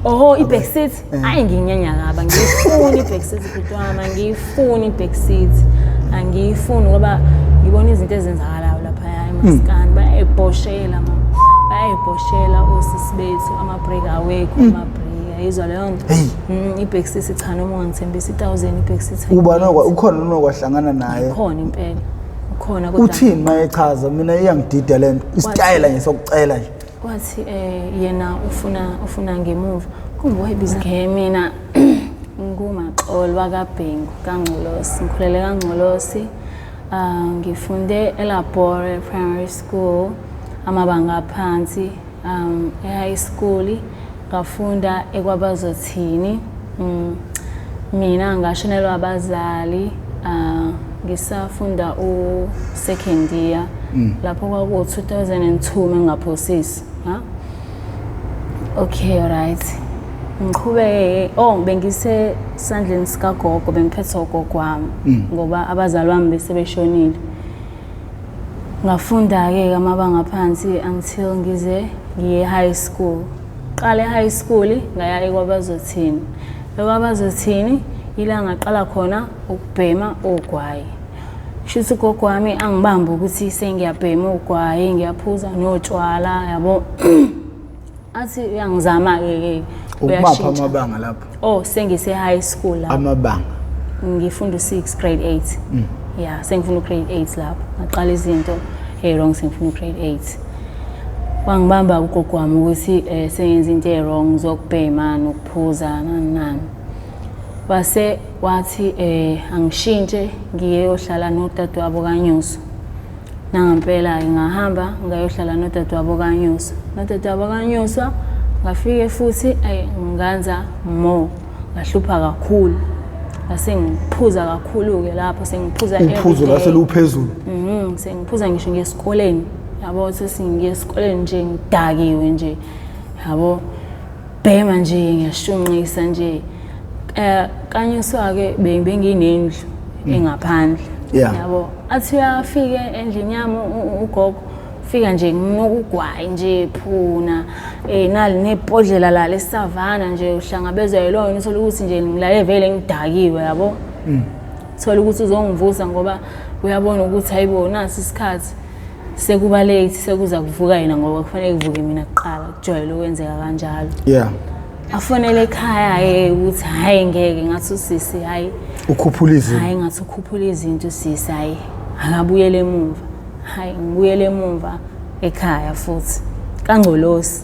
Oho, i-back seat. Ayi, nginyanya kabi, angiyifuni i-back seat, bhuti wami, angiyifuni i-back seat. Angiyifuni ngoba ngibona izinto ezenzakalayo laphaya emaskani, bayayibhoshela ma. Bayayibhoshela osisi bethu, ama-break awekho, ama-break. Ayizwa leyo nto. Hey. I-back seat cha, noma ungangithembisa i-1000, i-back seat. Uba nokwa ukhona onokwahlangana naye? Khona impela. Ukhona kodwa Uthini mayechaza? Mina iyangidida lento, isitayela nje sokucela nje. Wathi yena ufuna ngemuva. Kumbe wayibiza ke. Mina nguMaxolo wakaBhengu kaNgcolosi. Ngikhulele kaNgcolosi. Ngifunde eLabore Primary School amabanga aphansi, e-high school ngafunda eKwabazothini. Mina ngashonelwa abazali ngisafunda u-second year lapho, kwaku-2002 mengingaphosisi ha. Okay, alright, ngiqhubeke. Oh, bengisesandleni sikagogo, bengiphethe ugogo wami ngoba abazali bami bese beshonile. Ngafunda-ke amabanga aphansi until ngize ngiye high school. Qala e-high school ngaya eKwabazothini. EKwabazothini ila ngaqala khona ukubhema ogwayi. Kushuthi ugogo wami angibamba ukuthi sengiyabhema ugwayi, ngiyaphuza notshwala, yabo. Athi uyangizama-ke ke. Ukumapha Uyashintsha. amabanga lapho? Oh, sengise high school lapho. Amabanga? Ngifunda u-6, grade 8. Yeah, sengifunda u-grade 8 lapho ngaqala izinto hey-wrong, sengifunda u-grade 8. Wangibamba ugogo wami ukuthi sengenza into e-wrong zokubhema nokuphuza, nani nani. Wase wathi angishintshe ngiye yohlala nodadewabo kaNyuso. Nangampela-ke ngahamba ngayohlala nodadewabo kaNyuso. Nodadewabo kaNyuso ngafike futhi ayi, nganza more, ngahlupha kakhulu, ngase ngiphuza kakhulu-ke lapho, sengiphuza Uphuzo everyday. Lase luphezulu. Sengiphuza ngisho ngesikoleni, yabo, sesingiye esikoleni nje ngidakiwe nje, yabo, bhema nje, ngiyashunqisa nje. Kanyiswa-ke benginendlu engaphandle. Yabo, athi uyafike endlini yami ugogo, fika nje nginuka ugwayi nje phuna, nali nebhodlela la lesavana nje, uhlangabezwa yilona, uthola ukuthi nje ngilale vele ngidakiwe, yabo. Thola ukuthi uzongivusa ngoba uyabona ukuthi hayibo, nasi isikhathi sekuba late, sekuza kuvuka yena ngoba kufanele kuvuke mina kuqala, kujwayele ukwenzeka kanjalo. Afonele ekhaya-ke ukuthi hhayi, ngeke, ngathi usisi hhayi. Ukhuphula izinto. Hhayi, ngathi ukhuphula izinto usisi, hhayi, akabuyele emuva. Hhayi, ngibuyele emuva ekhaya futhi kaNgcolosi.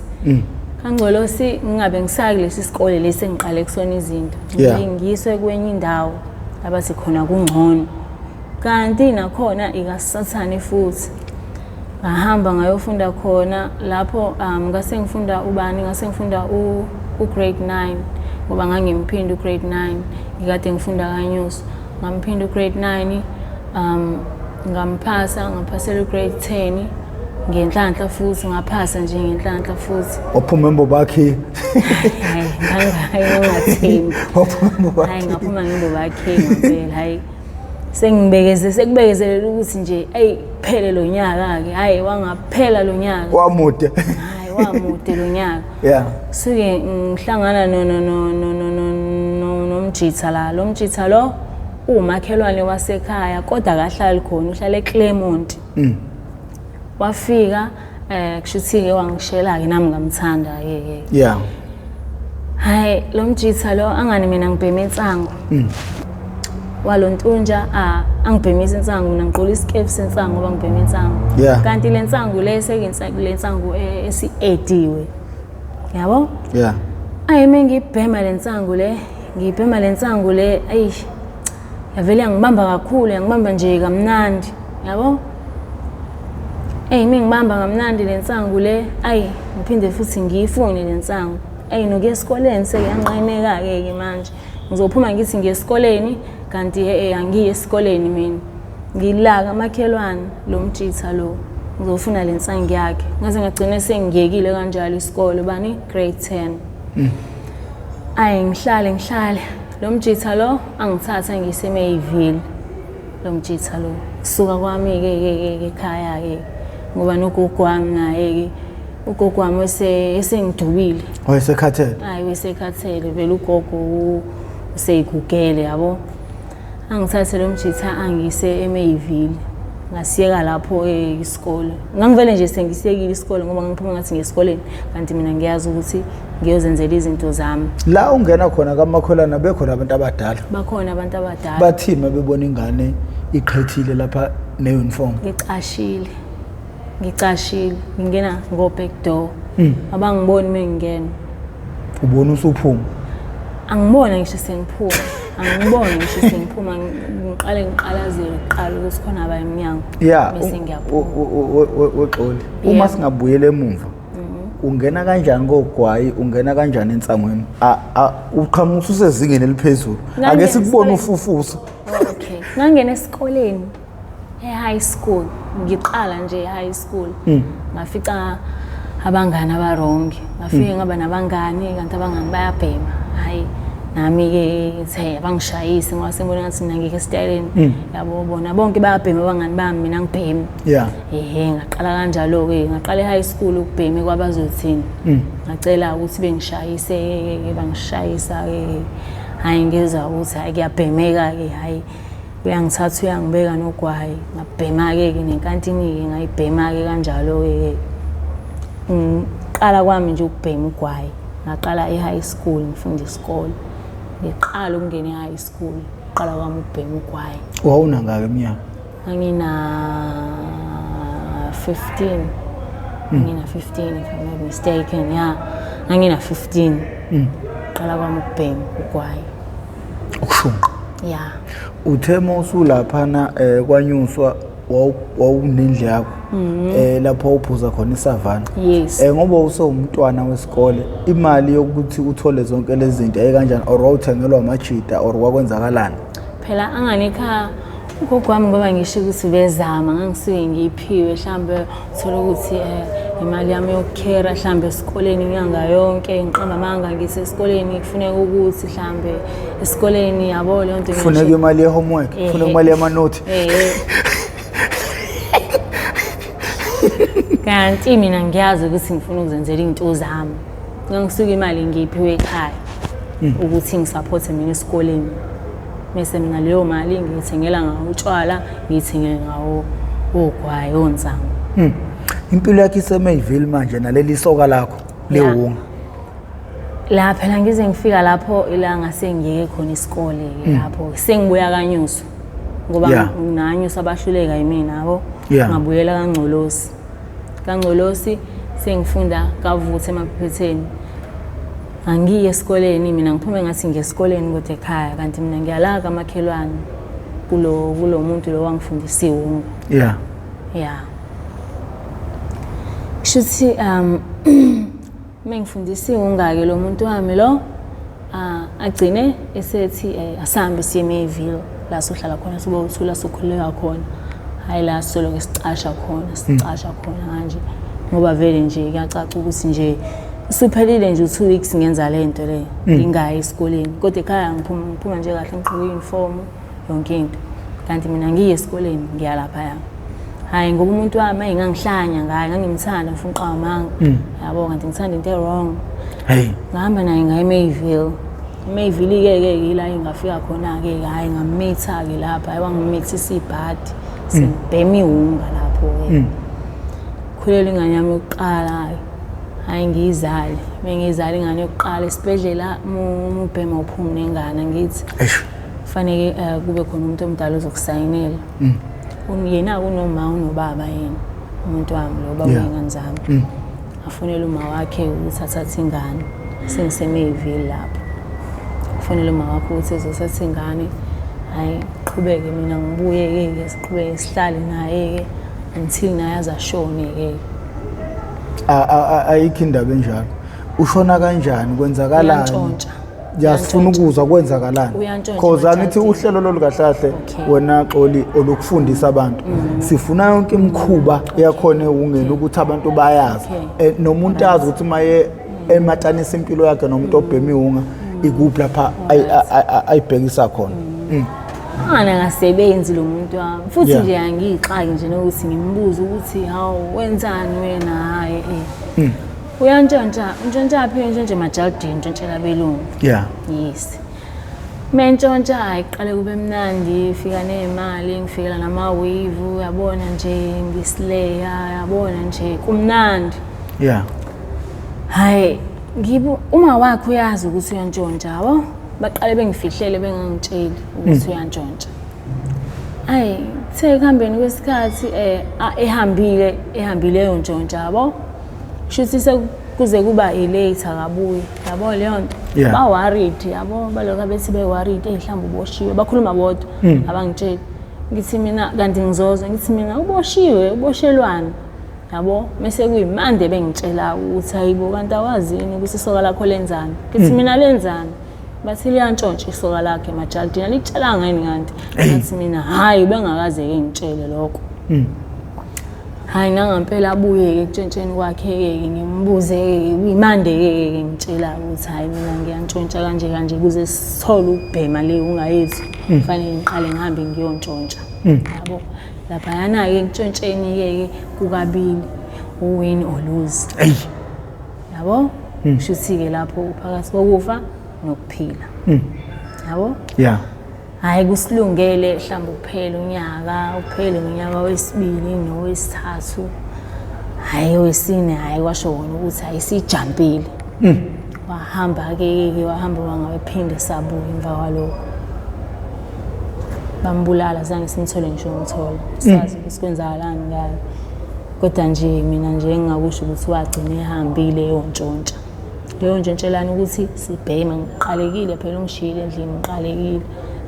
KaNgcolosi ngingabe ngisaya kulesi sikole lesi engiqale kusona izinto. Ngiyiswe kwenye indawo abathi khona kungcono, kanti nakhona ikasathane futhi. Ngahamba ngayofunda khona lapho, ngase ngifunda ubani, ngase ngifunda u-grade 9 ngoba ngangimphinda u-grade 9, ngikade ngifunda kaNyuso. Ngamphinda u-grade 9, ngamphasa, ngaphasela u-grade 10 ngenhlanhla futhi, ngaphasa nje ngenhlanhla futhi. Waphuma embobakhe. Hayi, ngangathembi. Waphuma embobakhe. Hayi, ngaphuma ngembobakhe ngempela. Hayi, sengibekeze, sekubekezelela ukuthi nje eyi, phele lo nyaka-ke. Hhayi, wangaphela lo nyaka. Wamude. Hhayi, wamude lo nyaka. Suke ngihlangana no no no no no no no nomjitha la. Lo mjitha lo uwumakhelwane wasekhaya kodwa akahlali khona, uhlala eClermont. Wafika kushuthi-ke wangishela-ke, nami ngamthanda-ke ke. Hayi, lo mjitha lo angani mina ngibhema insangu. Walontunja angibhemisa insangu, mina ngiqola isikefu sensangu ngoba ngibhema insangu. Kanti le nsangu le sekuyinsangu, le nsangu esi-ediwe. Yabo? Yeah. Ayi, mengibhema le nsangu le, ngibhema le nsangu le, ayi, yavele yangibamba kakhulu, yangibamba nje kamnandi, yabo? Eyi, mengibamba kamnandi le nsangu le, ayi, ngiphinde futhi ngiyifune le nsangu. Eyi, nokuya esikoleni sekuyanqeneka-ke ke manje. Ngizophuma ngithi ngiye esikoleni kanti angiyi esikoleni mina. Ngilaka amakhelwane lo mjitha lo. Ngizofuna le nsangu yakhe. Ngaze ngagcina sengiyekile kanjalo isikole, bani, grade 10. Ayi, ngihlale ngihlale. Lo mjitha lo angithatha ngiyise eMayville. Lo mjitha lo. Kusuka kwami ke ke ke ekhaya ke ngoba nogogo wami naye ke. Ugogo wami esengidubile. Wayesekhathele. Hayi, wesekhathele vele ugogo, useyigugele yabo. Angithathe lo mjitha angise eMayville. Ngasiyeka lapho isikole. Ngangivele nje sengisiyekile isikole ngoba ngiphuma ngathi ngesikoleni, kanti mina ngiyazi ukuthi ngiyozenzela izinto zami. La ungena khona kamakholana bekhona abantu abadala? Bakhona abantu abadala. Bathini mabebona ingane iqhethile lapha ne-uniform? Ngicashile. Ngicashile, ngingena ngo back door. Abangiboni mengingena. Ubona usuphuma? Angibona ngisho sengiphuma. Angiboni ngisho sengiphuma, ngiqale ngiqalazele kuqala ukuthi khona aba emnyango. Bese ngiyaphuma. Wexoli, uma singabuyela emuva, ungena kanjani kogwayi, ungena kanjani ensangweni? Uqhamuka usezingeni eliphezulu. Ake sikubone ufufusa. Okay. Ngangena esikoleni e-high school, ngiqala nje e-high school. Ngafica abangani aba-wrong. Ngafike ngaba nabangani, kanti abangani bayabhema. Hayi, nami-ke ngithe abangishayise ngoba sengibona ngathi mina ngikho esitayeleni. Yabo, bona bonke bayabhema abangani bami, mina ngibhemi. Ehe, ngaqala kanjalo-ke, ngaqala e-high school ukubhema kwabazothini. Ngacela ukuthi bengishayise-ke, bangishayisa-ke. Hhayi, ngezwa ukuthi hhayi kuyabhemeka-ke, hhayi uyangithatha uyangibeka nogwayi. Ngabhema-ke ke nenkantini-ke, ngayibhema-ke kanjalo-ke. Ngiqala kwami nje ukubhema ugwayi, ngaqala e-high school ngifunda isikole. Ngiqala ukungena e-high school, qala kwami ukubhema ugwayi. Wawunangaki iminyaka? Ngangina 15. Ngina 15 if I'm not mistaken. Yeah. Ngangina 15. Qala kwami ukubhema ugwayi. Ukushunqa. Yeah. Uthe uma usulaphana kwanyuswa, wawunendlu yakho lapho wawuphuza khona isavana? Yes. Ngoba usewumntwana wesikole, imali yokuthi uthole zonke lezi zinto ayikanjani, or wawuthengelwa amajita, or kwakwenzakalani? Phela anganikha ugogo wami, ngoba ngisho ukuthi bezama, ngangisuke ngiyiphiwe, mhlambe uthola ukuthi imali yami yokukhera mhlambe esikoleni inyanga yonke, ngiqamba amanga ngithi esikoleni kufuneka ukuthi mhlambe esikoleni, yabo leyo nto. Kufuneka imali ye-homework, kufuneka imali yamanothi. Kanti mina ngiyazi ukuthi ngifuna ukuzenzela iy'nto zami. Ngangisuke imali ngiyiphiwe ekhaya ukuthi ngisupporte mina esikoleni, bese mina leyo mali ngiyithengela ngawo utshwala, ngiyithengele ngawo ogwayi, onsangu. Impilo yakho iseMayville manje naleli soka lakho lewunga. La phela ngize ngifika lapho ila ngase ngiyeke khona isikole-ke, lapho sengibuya kanyuso ngoba nanyuso abahluleka yimina yabo. Ngabuyela kaNgcolosi, kaNgcolosi sengifunda kavutha emaphephetheni. Angiyi esikoleni mina, ngiphume ngathi ngiye esikoleni kodwa ekhaya, kanti mina ngiyala kamakhelwane kulo muntu lo wangifundisa iwunga. Yeah, kushuthi mengifundisa iwunga-ke lo muntu wami lo, agcine esethi asambe siye eMayville la sohlala khona, soba uthula, sokhululeka khona, hhayi la soloke sicasha khona, sicasha khona kanje, ngoba vele nje kuyacaca ukuthi nje usuphelile nje u-2 weeks ngenza le nto le, ngingayi esikoleni, kodwa ekhaya ngiphuma nje kahle, ngigqoke i-uniform, yonke into, kanti mina ngiye esikoleni, ngiya laphaya. Hhayi, ngoba umuntu wami ayi ngangihlanya ngaye, ngangimthanda, ngifuna uqamba amanga yabo, kanti ngithanda into e-wrong. Hey. Ngahamba naye ngaye eMayville. eMayville-ke ke ila engafika khona-ke, hhayi ngamitha-ke lapha, hhayi wangimithisa ibhadi, sengibhema iwunga lapho-ke. Khulelwa ingane yami yokuqala, hhayi ngiyizale, mengiyizale ingane yokuqala esibhedlela, uma ubhema uphumi nengane, angithi? Eish. Kufanele kube khona umuntu omdala ozokusayinela. Yena unoma unobaba, yena umuntu wami lo baba wey'ngane zami. Afonele uma wakhe ukuthi athathe ingane, sengiseMayville lapho. Afonele uma wakhe ukuthi ezothatha ingane, hhayi qhubeke mina ngibuye-ke, siqhubeke sihlale naye-ke until naye aze ashone-ke. Ayikho indaba enjalo. Ushona kanjani, kwenzakalani? Uyantshontsha. Ya, sifuna ukuzwa kwenzakalani. Uyantshontsha Cause angithi emajardini. Uhlelo lolu kahle kahle, wena Xoli, olukufundisa abantu. Sifuna yonke imikhuba yakhona ewungeni ukuthi abantu bayazi. Nomuntu azi ukuthi maye ematanisa impilo yakhe nomuntu obhema iwunga, ikuphi lapha ayibhekisa khona. Angani akasebenzi lo muntu wami. Futhi nje angiyixaki nje nokuthi ngimbuze ukuthi hawu wenzani wena, hhayi eh. Uyantshontsha, untshontsha phi? Untshontsha emajalidini, untshontshela abelungu. Yes. Mentshontsha hayi kuqale kube mnandi, fika ney'mali, ngifikela nama-weave, uyabona nje ngisileya, uyabona nje kumnandi. Hhayi, ngibo uma wakhe uyazi ukuthi uyantshontsha, yabo? Baqale bengifihlele bengangitsheli ukuthi uyantshontsha. Ayi, kuthe ekuhambeni kwesikhathi ehambile, ehambile eyontshontsha, yabo? Shuthi sekuze kuba i-late akabuyi, yabo leyo nto. Ba-worried, yabo, balokhu abethi be-worried, eyi mhlawumbe uboshiwe, bakhuluma bodwa, abangitsheli. Ngithi mina kanti ngizozwa, ngithi mina uboshiwe, uboshelwani? Yabo, mese kuyimande bengitshela ukuthi hayibo kanti awazi yini ukuthi isoka lakho lenzani? Ngithi mina lenzani? Bathi liyantshontsha isoka lakhe emajalidini, alikutshelanga yini kanti? Ngathi mina hhayi, bengakaze-ke ngitshele lokho. Hhayi nangampela abuye-ke ekutshontsheni kwakhe-ke ngimbuze-ke kuyimande-ke ngitshela ukuthi hhayi mina ngiyantshontsha kanje kanje ukuze sithole ukubhema le ungayethu kufanele ngiqale ngihambe ngiyontshontsha. Yabo, laphayana-ke ekutshontsheni-ke kukabili, u-win or lose. Yabo? Kushuthi-ke lapho uphakathi kokufa nokuphila. Yabo? Hhayi kusilungele mhlawumbe ukuphela unyaka, uphele ngonyaka wesibili nowesithathu. Hhayi wesine hhayi kwasho wona ukuthi hhayi sijampile. Wahamba-ke ke wahamba wangabe phinde sabuya emva kwalokho. Bambulala zange simthole ngisho umthola. Sazi ukuthi kwenzakalani ngayo. Kodwa nje mina nje engingakusho ukuthi wagcina ehambile eyontshontsha. Leyo ntshontshelana ukuthi sibheme, ngiqalekile phela ungishiyile endlini ngiqalekile.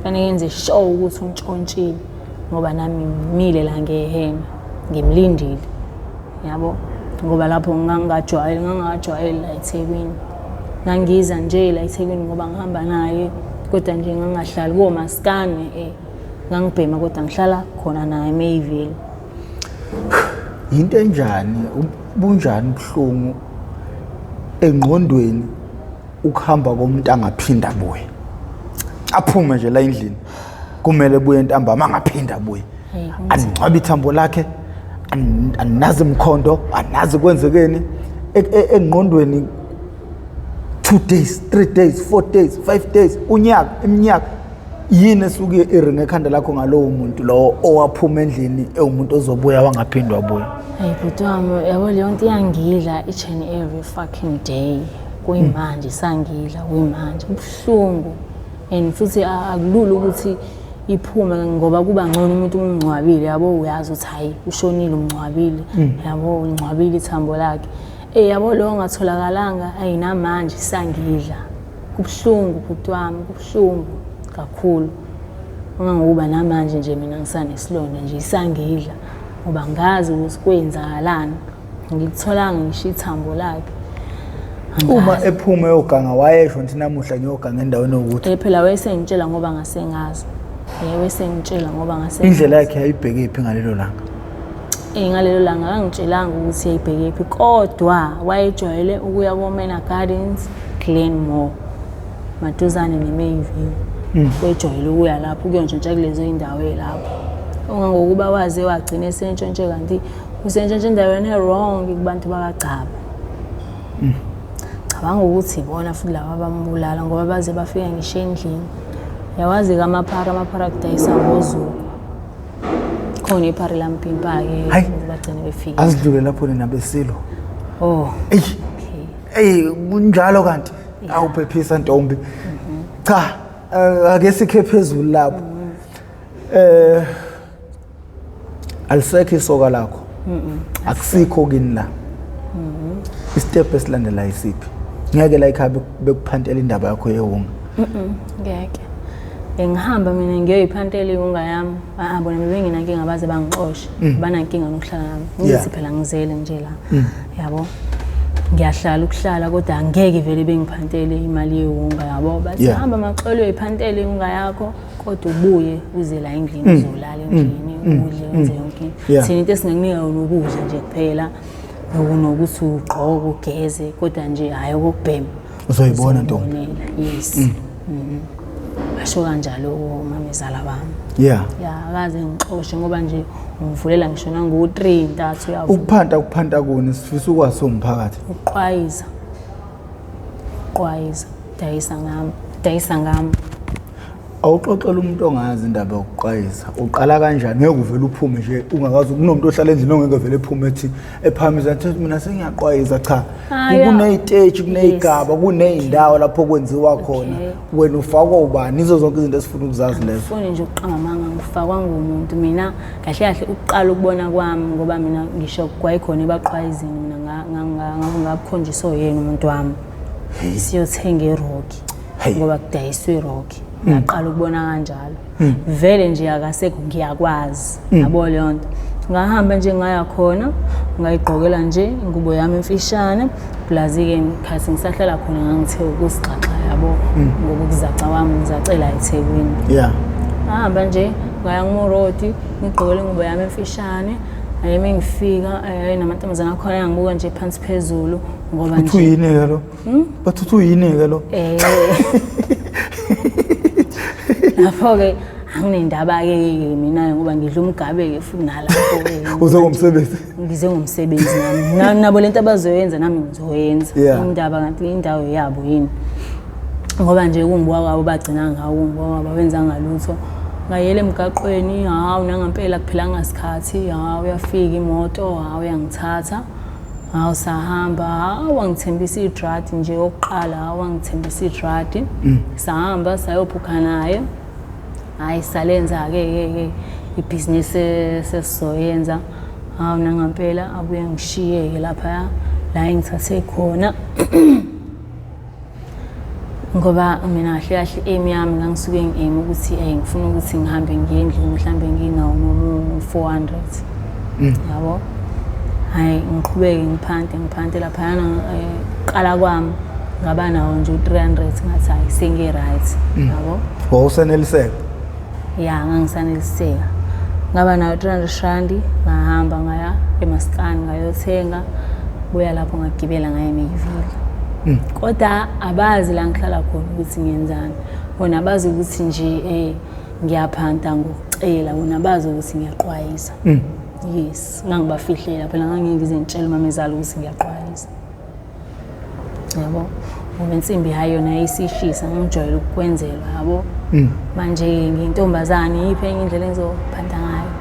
Fanele ngenze sure ukuthi untshontshile ngoba nami ngimile la ngehema ngimlindile. Yabo, ngoba lapho ngangingajwayele, ngangingajwayele la eThekwini. Ngangiza nje la eThekwini ngoba ngihamba naye kodwa nje ngangahlali komaskane ngangibhema kodwa ngihlala khona naye eMayville. Yinto enjani, bunjani ubuhlungu engqondweni ukuhamba komuntu angaphinda abuye? Aphume nje la endlini. Kumele buye ntambama angaphinda abuye. Angcwabe ithambo lakhe, anazi mkhondo, anazi kwenzekeni engqondweni 2 days, 3 days, 4 days, 5 days, unyaka, iminyaka. Yini esuke iringa ekhanda lakho ngalowo muntu lowo owaphuma endlini ewumuntu ozobuya wangaphindwa abuye? Hey bhuti wami, yabo leyo nto iyangidla each and every fucking day. Kuyimanje isangidla, kuyimanje kubuhlungu. And futhi akulula ukuthi iphume ngoba kuba ngcono umuntu umngcwabile, yabo uyazi ukuthi hayi ushonile umngcwabile, yabo ungcwabile ithambo lakhe. Yabo lo ongatholakalanga ayi namanje isangidla. Kubuhlungu bhuti wami, kubuhlungu kakhulu. Ungangokuba namanje nje mina ngisanesilonda nje isangidla ngoba ngazi ukuthi kwenzakalani. Ngikutholanga ngisho ithambo lakhe. Uma ephuma eyoganga wayesho ngithi namuhla ngiyoganga endaweni yokuthi. Phela wayesengitshela ngoba ngasengazi. Wayesengitshela ngoba ngasengazi. Indlela yakhe yayibheke phi ngalelo langa? Ngalelo langa akangitshelanga ukuthi yayibheke phi kodwa wayejwayele ukuya koMena Gardens, Glenmore, maduzane neMayville. Wejwayele ukuya lapho ukuyontshontshwa kulezo indawo elapho. Ungangokuba waze wagcina esentshontshe kanti usentshontshe endaweni e-wrong kubantu bakaGcaba. Cabanga ukuthi ibona futhi laba abambulala ngoba baze bafika ngisho endlini. Yawazi-ke amaphara, amaphara kudayisa ngozuko. Khona iphara lampimpa-ke bagcine befika. Azidlule lapho nina besilo. Oh. Eyi. Eyi kunjalo kanti. Awuphephisa ntombi. Cha, ake sikhe phezulu lapho. Alisekho isoka lakho. Akusikho kini la. Istep esilandelayo isiphi? Ngeke la ekhaya bekuphantela indaba yakho yewunga. Ngeke. Ngihamba mina ngiyoyiphantela iwunga yami. Bona bebengenankinga baze bangixoshe. Banankinga nokuhlala nami. Ngithi phela ngizele nje la. Yabo. Ngiyahlala ukuhlala kodwa angeke vele bengiphantele imali yewunga yabo. Bathi hamba Maxolo uyoyiphantela iwunga yakho kodwa ubuye uze la endlini uzolala endlini udle wenze yonke into. Thina into esingakunika yona ukudla nje kuphela nokuthi ugqoke ugeze kodwa nje hhayi okokubhema. Uzoyibona ntombi. Yes. Asho kanjalo umamezala wami. Yeah. Ya, akaze ngixoshe ngoba nje ungivulela ngisho nango-3 ntathu uyavula. Ukuphanta kuphanta kuni sifisa ukwazi umphakathi. Uqwayiza. Uqwayiza, dayisa ngami, dayisa ngami. Awuxoxela umuntu ongazi indaba yokuqwayiza. Uqala kanjani? Ngeke uvele uphume nje ungakazi kunomuntu ohlala endlini ongeke vele ephume ethi ephamisa athi mina sengiyaqwayiza cha. Kuneyiteji, kuneyigaba, kuneyindawo lapho kwenziwa khona. Wena ufakwa ubani? Izo zonke izinto esifuna ukuzazi lezo. Ngifuni nje ukuqamba amanga ngifakwa ngumuntu mina kahle kahle ukuqala ukubona kwami ngoba mina ngisho kwayikhona ebaqwayizini mina ngakukhonjiswa yena umuntu wami. Siyothenga iroki ngoba kudayiswa iroki. Ngaqala ukubona kanjalo. Vele nje akasekho ngiyakwazi. Yabo leyo nto. Ngahamba nje ngaya khona ngayigqokela nje ingubo yami emfishane plus ke ngikhathi ngisahlala khona ngangithe ukusixaxa yabo ngoba ukuzaca kwami ngizacela eThekwini. Yeah. Ngahamba nje ngaya ngumorodi ngigqokele ingubo yami emfishane. Ayemi ngifika namantombazana akhona yangibuka nje phansi phezulu ngoba nje. Uthi yini ke lo? Bathi uthi uyini ke lo? Lapho ke anginendaba ke mina ngoba ngidla umgabe ke futhi nalapho ke. Uze ngomsebenzi. Ngize ngomsebenzi nami. Nabo lento abazoyenza nami ngizoyenza. Indaba kanti indawo yabo yini. Ngoba nje kungibuka kwabo bagcina ngawo kungibuka kwabo benza ngalutho. Ngayela emgaqweni, hawu nangampela kuphela ngasikhathi, hawu uyafika imoto, hawu uyangithatha. Hawu sahamba, hawu wangithembisa idradi nje yokuqala, hawu wangithembisa idradi. Sahamba sayophukha naye. Hayi salenza-ke ke ke ibhizinisi sesizoyenza. Hawu nangampela abuye ngishiyeke laphaya la engithathe khona. Ngoba mina kahle kahle aim yami ngangisuke ngi-aim ukuthi ngifuna ukuthi ngihambe ngiye endlini mhlambe nginawo noma u-400. Yabo? Hhayi ngiqhubeke ngiphante ngiphante laphayana qala kwami ngaba nawo nje u-300 ngathi hhayi sengi-right. Yabo? Wawuseneliseka? Ya, ngangisaneliseka. Ngaba nayo 300 rand ngahamba ngaya emaskani ngayothenga buya lapho ngagibela ngaya eMayville. Kodwa abazi la ngihlala khona ukuthi ngiyenzani. Bona bazi ukuthi nje ngiyaphanta ngokucela, bona bazi ukuthi ngiyaqwayiza. Yes, ngangibafihlela phela ngangeke ngize ngitshele umamezala ukuthi ngiyaqwayiza. Yabo, ngoba insimbi hayi yona yayisishisa ngangijwayele ukukwenzelwa yabo. Manje ngiyintombazane yiphi enye indlela engizophanta ngayo?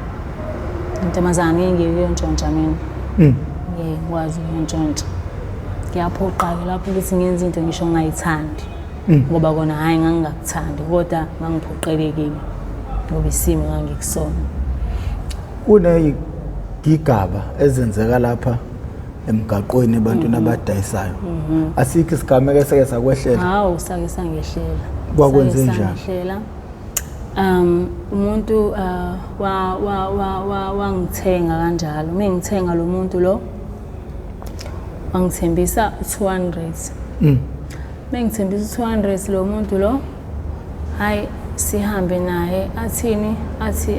Intombazane ngeke ngiyontshontsha mina. Ngeke ngikwazi ukuyontshontsha. Ngiyaphoqa-ke lapho ukuthi ngenze into ngisho ngingayithandi. Ngoba kona hhayi ngangingakuthandi kodwa ngangiphoqelekile ngoba isimo ngangikusona. Kuneyigigaba ezenzeka lapha emgaqweni ebantwini abadayisayo. Asikho isigameko eseke sakwehlela? Hawu, sake sangehlela. Kwakwenze njani? Umuntu wangithenga kanjalo. Uma ngithenga lo muntu lo wangithembisa 200. Uma ngithembisa 200 lo muntu lo, hayi sihambe naye athini athi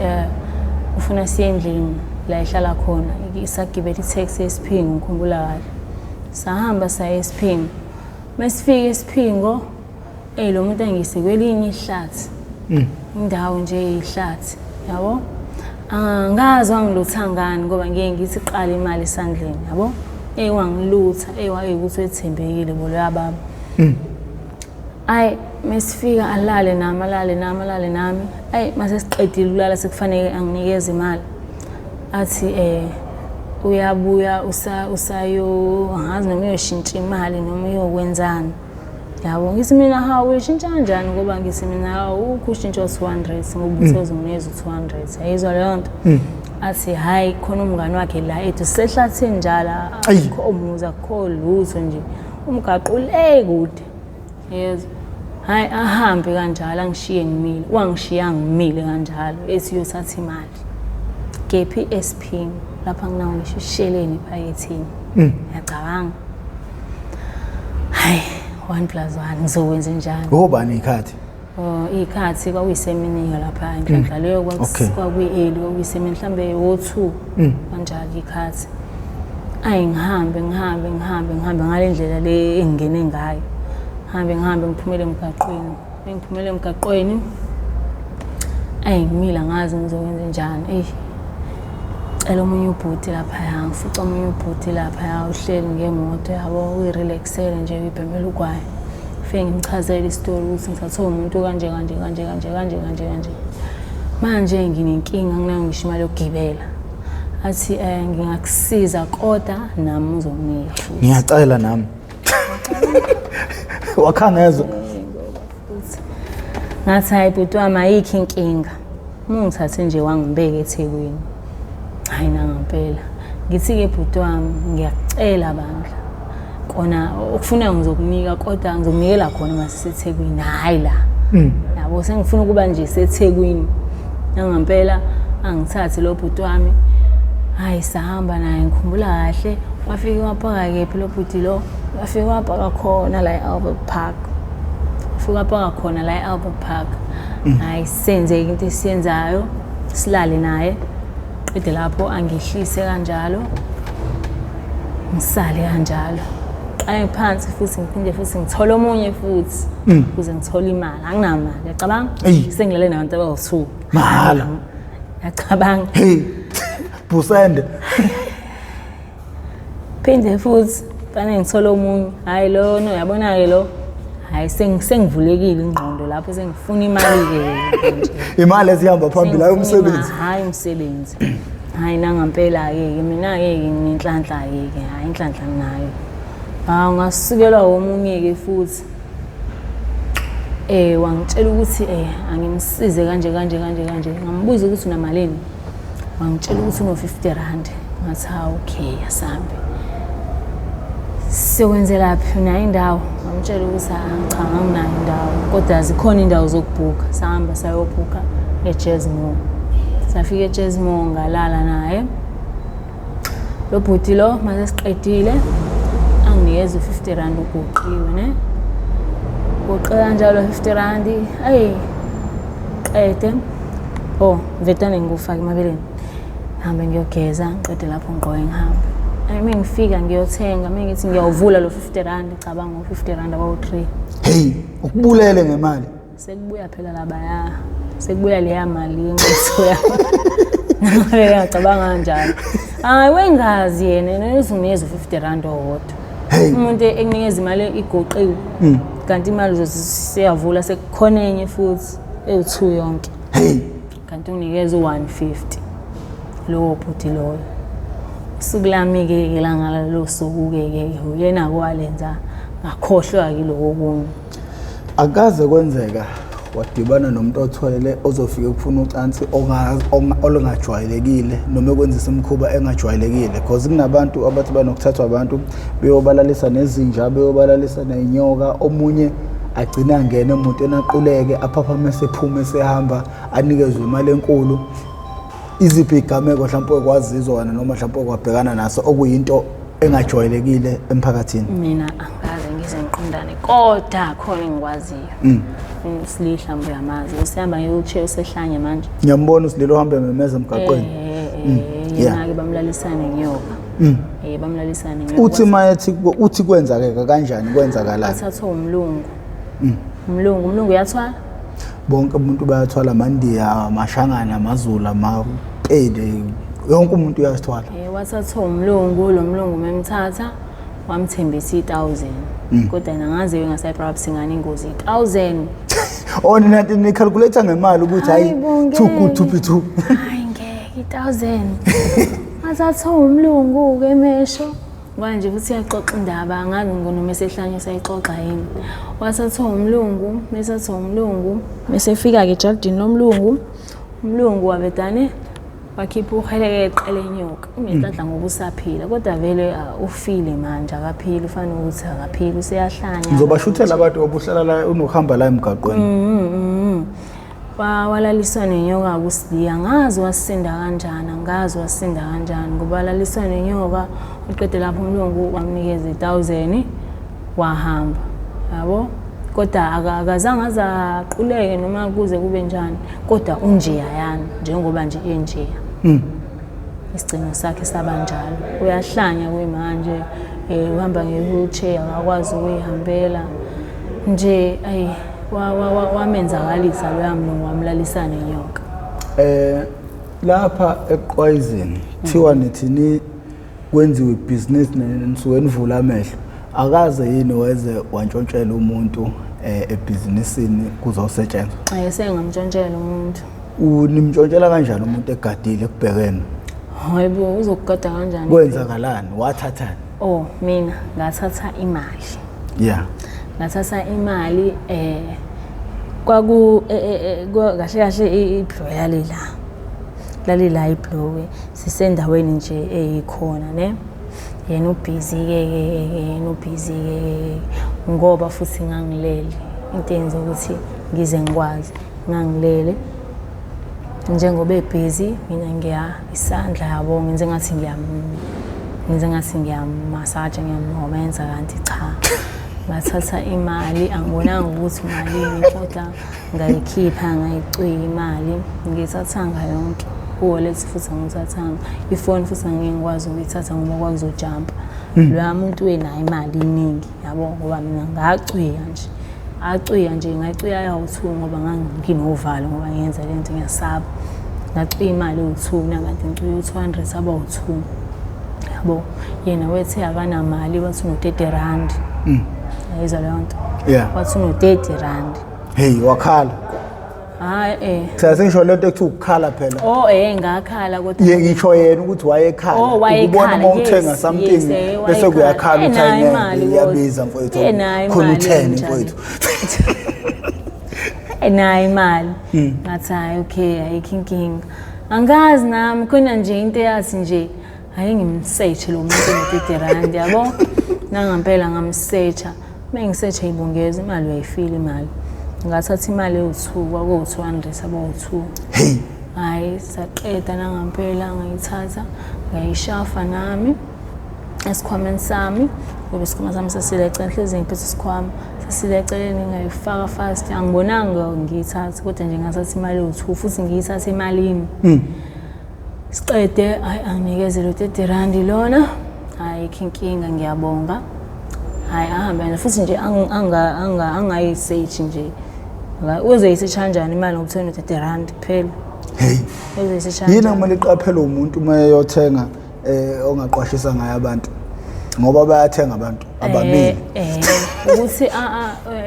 ufuna siye endlini la ehlala khona. Isagibela i-taxi eSiphingo ngikhumbula kahle. Sahamba saya eSiphingo. Masifika eSiphingo lo muntu angise kwelinye ihlathi. Indawo nje ihlathi, yabo? Angazi wangilutha ngani ngoba ngeke ngithi qala imali esandleni, yabo? Wangilutha, wayekuthi wethembekile bo loya baba. Ayi mesifika alale nami, alale nami, alale nami. Ayi mase siqedile ukulala sekufanele anginikeze imali. Athi uyabuya usayo angazi noma uyoshintsha imali noma uyokwenzani. Yabo ngithi mina hawu uyishintsha kanjani ngoba ngithi mina hawu ushintsho 200 ngoba uthe uzonginikeza u-200. Yayizwa leyo nto. Athi hhayi khona umngani wakhe la ethu sehlathini njalo akukho umuzi akukho lutho nje. Umgaqo le kude. Yezwa. Hhayi ahambe kanjalo angishiye ngimile. Wangishiya ngimile kanjalo ethi uyothatha imali. Kephi eSiphingo lapha nginawo ngisho isheleni ephaketheni. Ngiyacabanga. Hayi 1 + 1 ngizokwenza njani? Ngobani ikhathi? Oh ikhathi kwakuyisemini lapha enhlanhla leyo kwakuyi-early kwakuyisemini mhlambe wo-2 kanjalo ikhathi. Ayi ngihambe ngihambe ngihambe ngihambe ngale ndlela le engingene ngayo. Ngihambe ngihambe ngiphumele emgaqweni. Ngiphumele emgaqweni. Ayi ngimile angazi ngizokwenza njani. Eyi cela omunye ubhuti laphaya, ngifica omunye ubhuti laphaya uhleli ngemoto yabo, uyirelaxele nje uyibhemela ugwayi. Fike ngimchazele isitori ukuthi ngithathwe umuntu kanje kanje kanje kanje kanje kanje kanje. Manje nginenkinga anginayo ngisho imali yokugibela. Athi ngingakusiza kodwa nami uzonginika futhi. Ngiyacela nami. Wakhangezwa. Ngathi hayi bhuti wami ayikho inkinga. Uma ungithathe nje wangibeka eThekwini. Hayi nangampela. Ngithi-ke bhuti wami ngiyakucela bandla. Kona okufunayo ngizokunika kodwa ngizokunikela khona uma siseThekwini hhayi la. Yabo sengifuna ukuba nje seThekwini. Nangampela angithathe lo bhuti wami. Hayi sahamba naye ngikhumbula kahle. Wafike wapaka kephi lo bhuti lo? Wafike wapaka khona la e-Albert Park. Wafike wapaka khona la e-Albert Park. Hayi senze into esiyenzayo silale naye. Qede lapho angehlise kanjalo. Ngisale kanjalo. Qale phansi futhi ngiphinde futhi ngithole omunye futhi ukuze ngithole imali. Anginamali, uyacabanga? Sengilale nabantu abawu-2. Mahhala. Uyacabanga? Hey. Busende. Phinde futhi fanele ngithole omunye. Hayi lo no uyabona-ke lo. Hayi sengivulekile ingqondo lapho sengifuna imali-ke nje. Imali ezihamba phambili hayi umsebenzi. Hayi umsebenzi. Hayi nangampela-ke mina-ke nginenhlanhla-ke ke hayi inhlanhla nginayo. Hawu ngasukelwa omunye-ke futhi. Wangitshela ukuthi angimsize kanje kanje kanje kanje. Ngambuza ukuthi unamalini. Wangitshela ukuthi uno-50 rand. Ngathi hawu okay asambe. Siyokwenzelaphi unayo indawo? Ngamtshela ukuthi cha anginayo indawo kodwa zikhona indawo zokubhukha. Sahamba sayobhukha eJazz Mall. Safika eJazz Mall ngalala naye. Lo bhuti lo mase siqedile anginikeza u-50 rand ugoqiwe ne. Goqe kanjalo 50 rand. Ayi qede. Oh, ngivele ngikufake emabeleni. Ngihambe ngiyogeza, ngiqede lapho ngigqoke ngihambe. Ayi mengifika ngiyothenga, mengithi ngiyawuvula lo 50 rand, cabanga u-50 rand abawu-3. Hey, ukubulele ngemali. Sekubuya phela labaya. Sekubuya leya mali yenqitho yami. Ngiyacabanga kanjalo. Hayi wengazi yena, yena uzonikeza u-50 rand owodwa. Hey. Umuntu ekunikeza imali igoqiwe. Kanti imali uzosiyavula sekukhona enye futhi ewu-2 yonke. Hey. Kanti unginikeza u-150 lowo bhuti loyo. Usuku lami-ke ilanga lalo suku-ke ke uyena kwalenza ngakhohlwa-ke lokho okunye. Akaze kwenzeka wadibana nomuntu othwele ozofika ukufuna ucansi olungajwayelekile noma ekwenzisa imikhuba engajwayelekile because kunabantu abathi banokuthathwa abantu beyobalalisa nezinja, beyobalalisa nenyoka, omunye agcina angene emotweni aquleke aphaphame esephume esehamba anikezwe imali enkulu. Iziphi igameko mhlawumbe okwazizwa wena noma mhlawumbe okwabhekana naso okuyinto engajwayelekile emphakathini? Mina angikaze ngize ngiqondane kodwa khona engikwaziyo. Usilihla mhlawumbe uyamazi, usihamba nge-wheelchair usehlanye manje. Ngiyambona uSililo uhamba ememeza emgaqweni. Yena-ke bamlalisana nenyoka. Bamlalisana nenyoka. Uthi mayethi uthi kwenzakeka kanjani, kwenzakalani? Wathathwa umlungu. Umlungu uyathwala? Bonke umuntu bayathwala, amaNdiya, amaShangana, amaZulu, amaPedi, yonke umuntu uyazithwala. Wathathwa umlungu, lo mlungu memthatha wamthembisa i-1000. Kodwa yena ngaze engasayiperhaps ingane ingozi i-1000. Oh, nina ni-calculate ngemali ukuthi hayi too good to be true. Hayi ngeke i-1000. Wathathwa umlungu ke mesho. Manje futhi iyaxoxa indaba, angazi noma esehlanye usayixoxa yini. Wathathwa umlungu, mesathathwa umlungu, mesefika-ke ejardini lomlungu, umlungu wabedane wakhipha uhelekeqe lenyoka. Unenhlanhla ngoba usaphila, kodwa vele ufile manje, akaphili, ufana ukuthi akaphili, useyahlanya. Ngizobashuthela abantu obuhlala la unokuhamba la emgaqweni. Walaliswa nenyoka kuSibiya, angazi wasinda kanjani, angazi wasinda kanjani ngoba walaliswa nenyoka, uqede lapho umlungu wamnikeza i-1000 wahamba. Yabo? Kodwa akazange aze aquleke noma kuze kube njani, kodwa unjeyayana njengoba nje enjeya. Isigcino sakhe sabanjalo. Uyahlanya kuyimanje, uhamba nge-wheelchair, akakwazi ukuyihambela. Nje ayi Wamenzakalisa loya mlungu, wamlalisa nenyoka. Lapha eqwayizeni kuthiwa nithini, kwenziwe ibhizinisi nisuke nivula amehlo. Akaze yini weze wantshontshela umuntu ebhizinisini kuzosetshenzwa? Sengamtshontshela umuntu. Unimtshontshela kanjani umuntu egadile kubhekene? Hayibo, uzokugada kanjani? Kwenzakalani? Wathathani? Oh, mina ngathatha imali. Yeah. Ngathatha imali kwaku kahle kahle ibhlo yalela. Lalela ibhlowe sisendaweni nje eyikhona ne. Yena ubhizi ke yena ubhizi ke ngoba futhi ngangilele. Into eyenza ukuthi ngize ngikwazi ngangilele. Njengoba ebhizi mina ngiya isandla yabo ngenze ngathi ngiyamasaja ngiyamhomenza kanti cha. Ngathatha imali, angibonanga ukuthi malini kodwa ngayikhipha ngayicwiya imali, ngiyithathanga yonke. U-wallet futhi angithathanga, ifoni futhi angeke ngikwazi ukuyithatha ngoba kwakuzojampa. Loya muntu wenayo imali iningi yabo ngoba mina ngacwiya nje. Acwiya nje ngacwiya yawu-2 ngoba nganginovalo ngoba ngiyenza le nto ngiyasaba. Ngacwiya imali ewu-2 nakanti ngicwiya u-200 aba u-2. Yabo yena wethe akanamali wathi uno-30 rand. Yayizwa leyo nto? Yeah. Wathi uno-30 rand. Hey, wakhala. Hayi Cha sengisho lento ekuthiwa ukukhala phela. Oh ngakhala kodwa. Ye ngisho yena ukuthi wayekhala. Oh, wayekhala. Ukubona uma uthenga something bese kuyakhala ukuthi ayine iyabiza mfowethu. Khona u-10 mfowethu. Enayo imali. Ngathi hayi okay ayikho inkinga. Angazi nami khona nje into eyathi nje hayi ngimsearch lo muntu no-30 rand yabo. Nangampela ngamsearcha. Mengisearcha ibungeza imali uyayifila imali. Ngathatha imali ewu-2 kwakuwu-200 aba u-2. Hey. Hayi saqeda nangampela ngayithatha ngayishafa nami esikhwameni sami ngoba isikhwama sami sasile eceleni, hlezi ngiphethe isikhwama sasile eceleni ngayifaka fast. Angibonanga ngiyithatha kodwa nje ngathatha imali ewu-2 futhi ngiyithatha emalini. Siqede hayi anginikeze lo 30 rand lona. Hayi inkinga ngiyabonga. Hayi ahambe futhi nje angayisearch nje. Uzoyisearch kanjani imali ngoba uthenge 30 rand kuphela? Hey. Uzoyisearch kanjani? Yini kumele iqaphele umuntu uma eyothenga ongaqwashisa ngayo abantu? Ngoba bayathenga abantu ababili. Ukuthi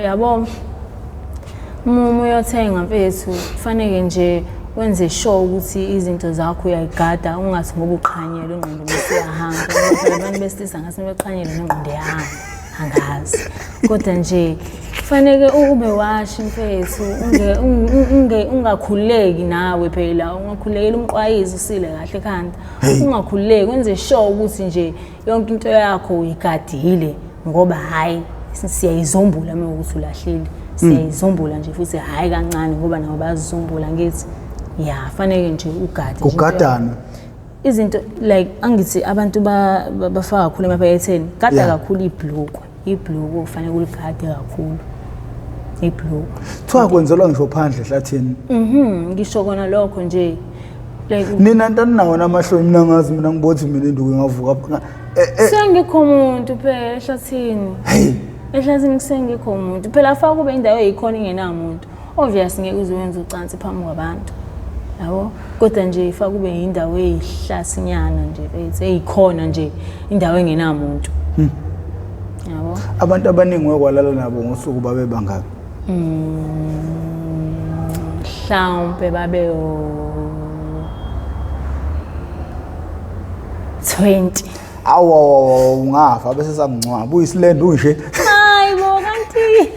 yabo uma uyothenga mfethu kufanele nje wenze sure ukuthi izinto zakho uyayigada, ungathi ngoba uqhanyelwe ingqondo bese iyahamba. Ngoba abantu besilisa ngathi beqhanyelwe nengqondo iyahamba. Angazi. Kodwa nje kufanele ube washi mfethu, ungakhululeki nawe phela, ungakhululekela umqwayizi usile kahle ekhanda. Ungakhululeki, wenze sure ukuthi nje yonke into yakho uyigadile ngoba hayi siyayizombula uma ukuthi ulahlile. Siyayizombula nje futhi hayi kancane ngoba nabo bayazizombula ngithi. Ya, fanele nje ugade. Ugadana. Izinto like angithi abantu bafaka kakhulu emaphaketheni. Gada kakhulu ibhlukwe. Ibhlukwe kufanele uligade kakhulu. Ibhlukwe. Kuthiwa kwenzelwa ngisho phandle ehlathini. Ngisho kona lokho nje. Like nina ntani nawo namahloni mina ngazi mina ngibothi mina induku ingavuka. Sengikho umuntu phela ehlathini. Hey. Ehlathini kusengikho umuntu. Phela afaka kube indawo eyikhona ingenamuntu. Obvious ngeke uze wenze ucansi phambi kwabantu. Yabo? Kodwa nje ifaka kube indawo eyihlasinyana nje ethi eyikhona nje indawo engenamuntu. Yabo? Abantu abaningi okwalala nabo ngosuku babe bangaki? Mhlawumbe babe 20. Awu ungafa bese samngcwaba uyisilenda unje. Hayibo kanti.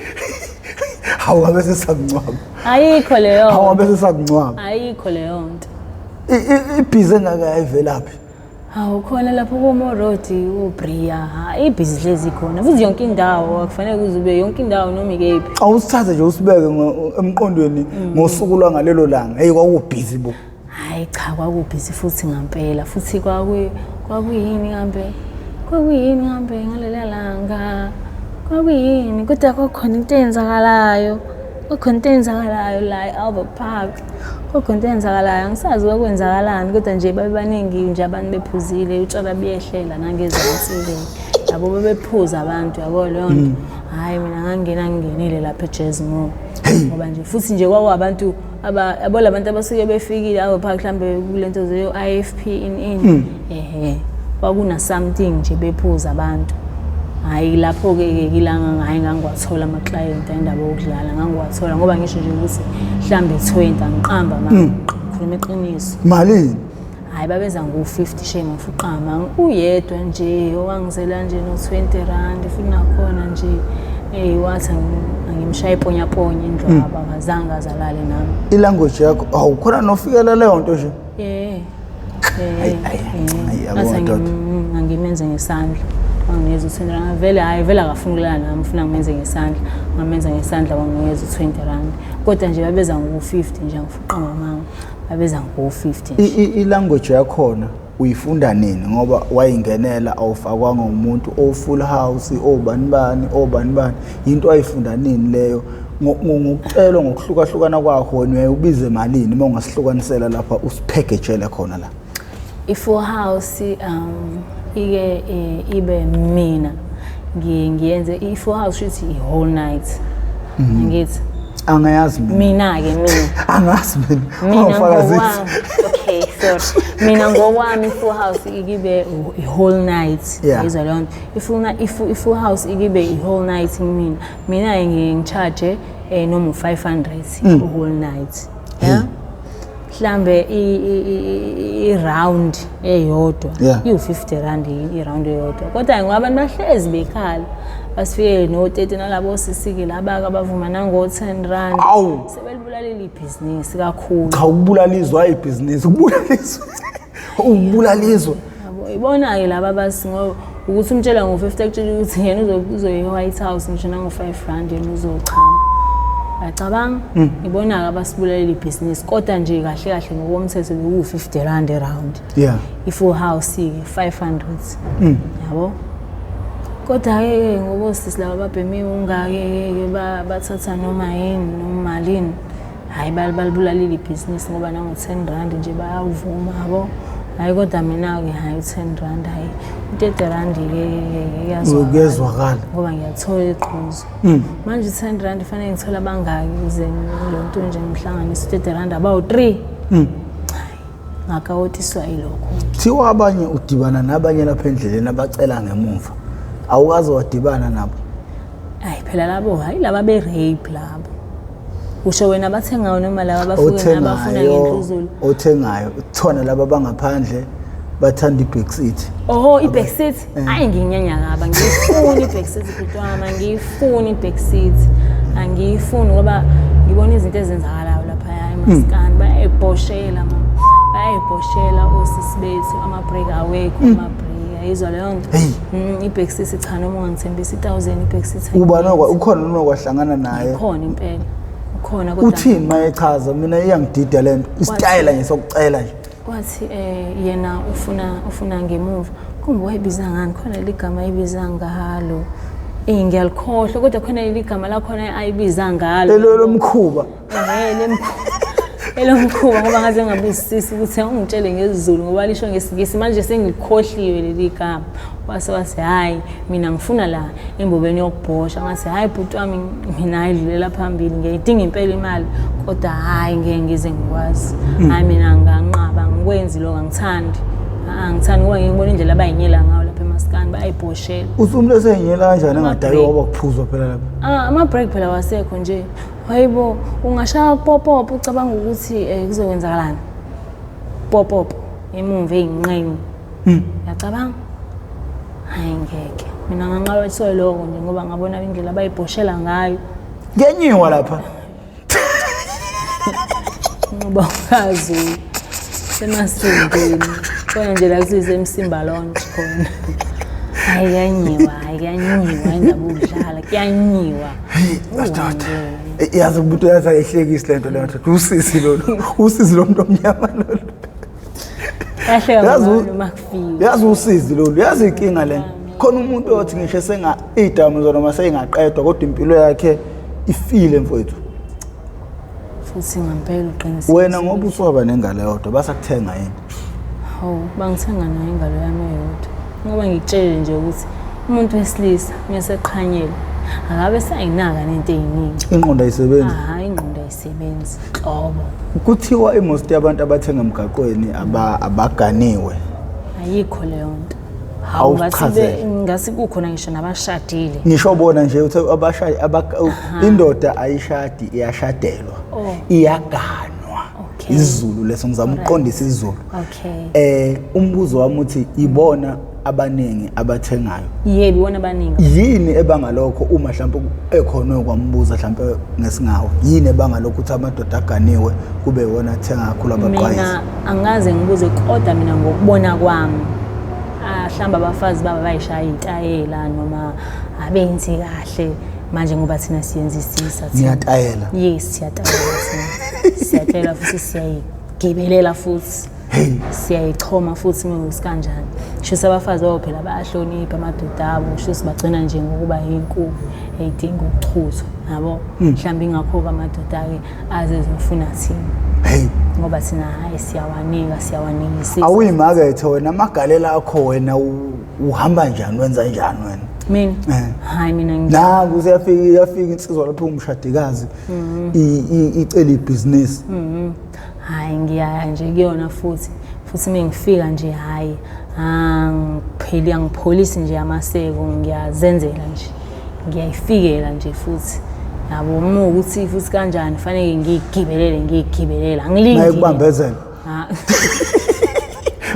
Hawu bese samngcwaba. Ayikho leyo. Hawu bese samngcwaba. Ayikho leyo nto. Ibhizi engaka ayivelaphi? Hawu khona lapho komo road uBria, ibhizi hlezi khona. Futhi yonke indawo akufanele kuzube yonke indawo noma ikephi. Awusithathe nje usibeke emqondweni ngosuku lwangalelo langa. Hey kwakubhizi bo. Hayi cha kwakubhizi futhi ngampela. Futhi kwakuyini ngambe? Kwakuyini ngambe ngalela langa? Kwakuyini? Kodwa kwakhona into eyenzakalayo. Kwakhona into eyenzakalayo la e-Albert Park. Kwakhona into eyenzakalayo, angisazi kwakwenzakalani kodwa nje babebaningi nje abantu bephuzile, utshwala buyehlela nangezansi-ke. Yabo bebephuza abantu yabo leyo nto. Hhayi mina ngangena ngingenile lapha eJazzmore. Ngoba nje futhi nje kwakuwabantu yabo labantu abasuke befikile awopha mhlambe kulento zeyo IFP in ehe kwakuna something nje bephuza abantu. Hhayi lapho-ke ke kilanga hhayi ngangiwathola ama-client indaba yokudlala ngangiwathola ngoba ngisho nje ukuthi mhlambe 20 angiqamba ma ngikhuluma iqiniso. Malini? Hhayi babeza ngo-50 shame ngifuqama uyedwa nje owangizela nje no-20 rand futhi nakhona nje eyi wathi angimshaye iponyaponya indlwaba akazange azalale nami. Ilanguage yakho awukhona nofikela leyo nto nje. Yeah. Ayi, ayi, ayi, yabo madoda. Angimenze ngesandla. Wanginikeza u-20 rand. Vele hhayi vele akafuni ukulala nami ufuna ngimenze ngesandla. Ngamenza ngesandla wanginikeza u-20 rand. Kodwa nje babeza ngo-50 nje angifuqa ngamanga. Babeza ngo-50 nje. Ilanguage yakhona uyifunda nini ngoba wayingenela awufakwanga umuntu o-full house obani bani obani bani into ayifunda nini leyo ngokucelwa ngokuhlukahlukana kwakho wena uyaye ubize malini uma ungasihlukanisela lapha usiphekejele khona la? I-full house ike ibe mina ngiyenze i-full house shuthi i-whole night. Angithi angayazi mina. Mina-ke mina. Angazi mina. Mina Ungafakazisi. ngokwami. Okay, sorry. Mina ngokwami i-full house ikibe i-whole night. Yizwa leyo nto. I-full house ikibe i-whole night kumina. Mina-ke ngiye ngi-charge noma u-500 i-whole night. Yeah? Mhlambe i-round eyodwa iwu-50 rand i-round eyodwa. Kodwa ngoba abantu bahlezi bekhala basifikele no-30 nalabo sisike laba-ke abavuma nango-10 rand. Awu. Sebelibulalile ibhizinisi kakhulu. Cha, ukubulala izwe hayi ibhizinisi, ukubulala izwe. Ukubulala izwe. Yabo, ibona-ke laba abasi ngoba ukuthi umtshela ngo-50 akutshela ukuthi yena uzoya e-White House ngisho nango-5 rand yena uzochama. Uyacabanga? Ibona-ke abasibulalela ibhizinisi kodwa nje kahle kahle ngokomthetho bekuwu-50 rand e-round. I-full house-ke 500. Yabo? Kodwa-ke ngoba osisi laba babhemiwe ungake-ke bathatha noma yini noma malini. Hhayi balibulalile ibhizinisi ngoba nango-10 rand nje bayawuvuma yabo. Hhayi kodwa mina-ke hhayi u-10 rand hhayi u-30 rand-ke kuyazwakala. Kuyezwakala. Ngoba ngiyathola iqhuzu. Manje u-10 rand kufanele ngithole abangaki ukuze lo nto nje ngihlanganise u-30 rand abawu-3. Hhayi ngakawotiswa yilokho. Kuthiwa abanye udibana nabanye lapha endleleni abacela ngemuva. Awukaze wadibana nabo? Hayi phela labo hayi laba be-rape labo. Usho wena abathengayo noma laba abafuna nabafuna ngenhluzulu? Othengayo, kuthona laba abangaphandle bathanda i-back seat. Oh, i-back seat? Hayi nginyanya kabi, angiyifuni i-back seat bhuti wami, angiyifuni i-back seat. Angiyifuni ngoba ngibona izinto ezenzakalayo lapha emaskani, bayayibhoshela mama. Bayayibhoshela osisi bethu, ama-break awekho, ama-break. Ayizwa leyo nto. Hey. I-back seat cha noma ungangithembisa i-1000 i-back seat. Uba nokwa ukhona onokwahlangana naye. Ukhona impela. Ukhona kodwa uthini mayechaza mina iyangidida lento. Isitayela nje sokucela nje. Wathi yena ufuna ngemuva. Kumbe wayibiza ngani khona ligama ayibiza ngalo. Ngiyalikhohlwa kodwa khona ligama lakhona ayibiza ngalo. Elo lomkhuba. Elomkhuba ngoba ngaze ngabuzisisa ukuthi ungitshele ngesiZulu ngoba lisho ngesiNgisi manje sengikhohliwe leli gama. Wase wathi hayi mina ngifuna la embobeni yokubhosha. Ngathi hayi bhuti wami mina ayidlulela phambili ngiyayidinga impela imali kodwa hayi ngeke ngize ngikwazi. Hayi mina nganqaba ngikwenzi lokho angithandi. Angithandi ngoba ngibona indlela abayinyela ngayo lapha emaskani bayayibhoshela. Uthi umuntu eseyinyela kanjani Ama-break. engadaki ngoba kuphuzwa phela lapha? Ama-break phela wasekho nje. Hayibo ungashaya popopo ucabanga ukuthi kuzokwenzakalani? Popopo emumva eyinqenye. Uyacabanga? Hayi ngeke. Mina nganqaba lokho nje ngoba ngabona indlela abayibhoshela ngayo. Kuyanyiwa lapha. Ngoba ungazi semasindeni. Khona nje la kusize eMsimba Lounge khona. Hayi kuyanyiwa, hayi kuyanyiwa indaba ukudlala, kuyanyiwa. Hey, madoda. Yazi umuntu yazi ayihlekisi lento leyo ndoda. Usisi lolu. Usisi lo muntu omnyama lolu. Kahle Yazi kakhulu uma kufika. Yazi usizi lolu, yazi inkinga le. Khona umuntu othi ngisho esenga idamu noma seyingaqedwa kodwa impilo yakhe ifile mfowethu. Futhi ngempela uqinisile. Wena ngoba usuwaba nengalo eyodwa basakuthenga yini? Hawu, bangithenga nayo ingalo yami eyodwa. Ngoba ngikutshele nje ukuthi umuntu wesilisa uma eseqhanyelwe Akabe sayinaka nento eziningi. Ingqondo ayisebenzi. Hayi, ingqondo ayisebenzi nhlobo. Kuthiwa imost yabantu abathenga emgaqweni abaganiwe. Ayikho leyo nto. Hawu, ngasibe ngasi kukhona ngisho nabashadile. Ngisho bona nje uthe abashadi indoda ayishadi iyashadelwa. Oh. Iyaganwa. Okay. IsiZulu leso, ngizama ukuqondisa isiZulu. Okay. Umbuzo wami uthi ibona abaningi abathengayo. Yebo, ibona abaningi. Yini ebanga lokho uma mhlawumbe ekhona okwambuza mhlawumbe ngesingawo? Yini ebanga lokho ukuthi amadoda aganiwe kube iwona athenga kakhulu abaqwayizi? Mina angaze ngibuze, kodwa mina ngokubona kwami mhlawumbe abafazi baba bayishaya itayela noma abenzi kahle manje ngoba thina siyenzisisa thina. Niyatayela? Yes, siyatayela thina. Siyatayela futhi siyayigibelela futhi. Hey. Siyayichoma futhi mewusi kanjani. Shuthi abafazi babo phela bayahlonipha amadoda abo, shuthi bagcina nje ngokuba yinkukhu eyidinga ukuchuzwa, yabo. Mhlawumbe ingakho-ke amadoda-ke aze ezofuna thina. Hey. Ngoba thina hhayi siyawanika, siyawanikisisa. Awuyimakethe wena, amagalela akho wena uhamba njani, wenza njani wena? Mina? Hhayi mina Nangu iyafika insizwa lapho umshadikazi icela ibhizinisi. Hhayi ngiyaya nje kuyona futhi. Futhi uma ngifika nje hhayi angipheli, angipholisi nje amaseko, ngiyazenzela nje. Ngiyayifikela nje futhi. Yabo, uma ukuthi futhi kanjani fanele ngiyigibelele, ngiyigibelele. Angilindi. Mayikubambezela. Ha.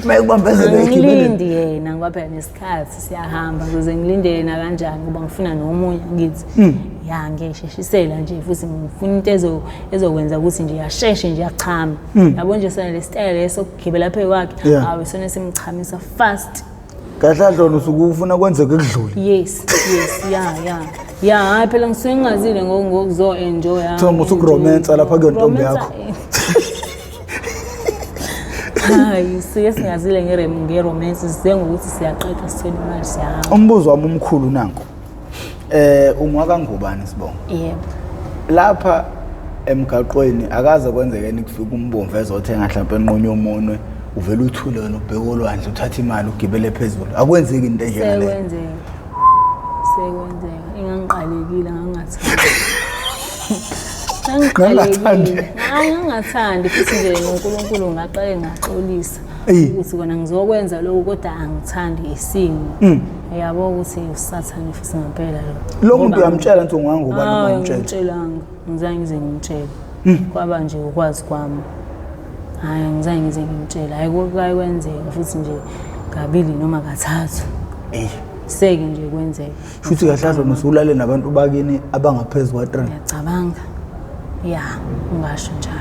Mayikubambezela uyayigibelele. Angilindi yena ngoba phela nesikhathi siyahamba, ukuze ngilinde yena kanjani ngoba ngifuna nomunye ngithi. Ya, ngiyayisheshisela nje futhi ngifuna into ezokwenza ukuthi nje yasheshe nje yachama. Yabo nje sona le style leso sokugibela phezu kwakhe, awu sona simchamisa fast. Kahle kahle wena usuke ufuna kwenzeke kudlule. Yes, yes, ya, ya. Ya, hayi phela ngisuke ngingazile ngokuzo enjoy. Kuthiwa musukuromansa lapha kuyo ntombi yakho. Hayi, suke singazile ngeromance, size ngokuthi siyaqeda sithole imali siyahamba. Umbuzo wami omkhulu nanku. Ungwakangubani sibongo? Yebo. Lapha emgaqweni akaze kwenzeke kufika umbomvu ezothenga mhlawumbe enqonye umunwe, uvela uthule wena ubheke olwandle uthathe imali ugibele phezulu. Akwenzeki into enjengaleyo. Sekwenzeka. Sekwenzeka. Ingangiqalekile ngangathandi. Ngangathandi. Hayi ngangathandi futhi nje noNkulunkulu ngaqale ngaxolisa ukuthi kona ngizokwenza lokhu kodwa angithandi isimo. Yabo ukuthi usathane futhi ngempela lo. Lo muntu uyamtshela ukuthi ungangubani uma umtshela? Angimtshelanga, ngizange ngize ngimtshele. Kwaba nje ukwazi kwami. Hayi ngizange ngize ngimtshele. Hayi kwenzeka futhi nje kabili noma kathathu. Seke nje kwenzeka. Futhi kahle kahle usulale nabantu bakini abangaphezulu kwa 3. Ngiyacabanga. Ya, ungasho njalo.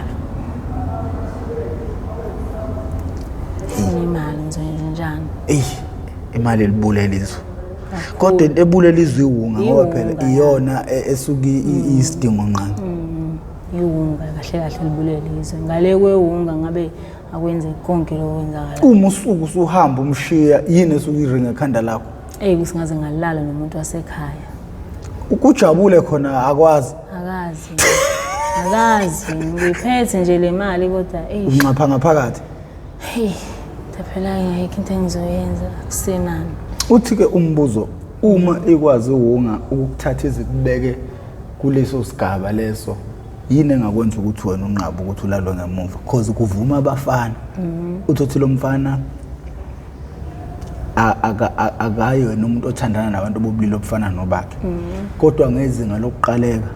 Imali ngizoyenza njani? Imali elibulela izwe. Kodwa into ebulela izwe iwunga ngoba phela iyona esuke iyisidingo ngqangi. Iwunga kahle kahle libulela izwe. Ngale kwewunga ngabe akwenzeki konke lokho kwenzakala. Uma usuku usuhamba umshiya yini esuke iringa ekhanda lakho? Ukuthi ngaze ngalala nomuntu wasekhaya. Ukujabule khona akwazi. Akazi. Akazi, ngiphethe nje le mali kodwa Unxapha ngaphakathi. Hey, phela ayikho into engizoyenza kusenani. Uthi ke umbuzo uma ikwazi uwunga ukukuthatha izikubeke kuleso sigaba leso, yini engakwenza ukuthi wena unqabe ukuthi ulalwe ngemuva? Because kuvuma abafana. Uthi lo mfana akayona umuntu othandana nabantu bobulili obufana nobakhe. Kodwa ngezinga lokuqaleka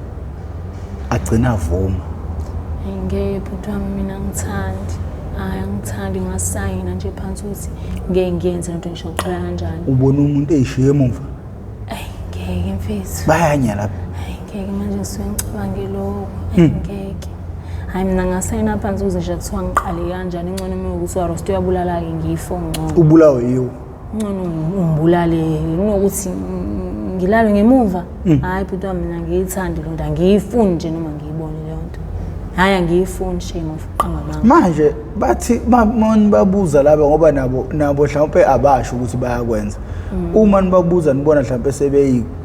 agcina avuma. Ngeke bhuti wami, mina ngithandi. Hayi angithandi, ngasayina nje phansi ukuthi ngeke ngiyenze lento ngisho uqala kanjani. Ubona umuntu eyishiye emuva? Ayi ngeke mfethu. Bayanya lapha. Hayi ngeke manje ngisuke ngicabange lokho. Hayi ngeke. Hayi mina ngasayina phansi ukuze nje kuthiwa ngiqale kanjani, ingcono uma ukuthi warost uyabulala-ke ngifo ngcono. Ubulawe yiwo. Ngcono ungibulale kunokuthi ngilale ngemuva. Hayi bhuti wami, mina ngiyithandi loo nto, angiyifuni nje noma ngiyibone leyo nto. Hayi angiyifuni shame of uqamba amanga. Manje bathi nibabuza laba ngoba nabo mhlawumbe abasho ukuthi bayakwenza. Uma nibabuza nibona mhlawumbe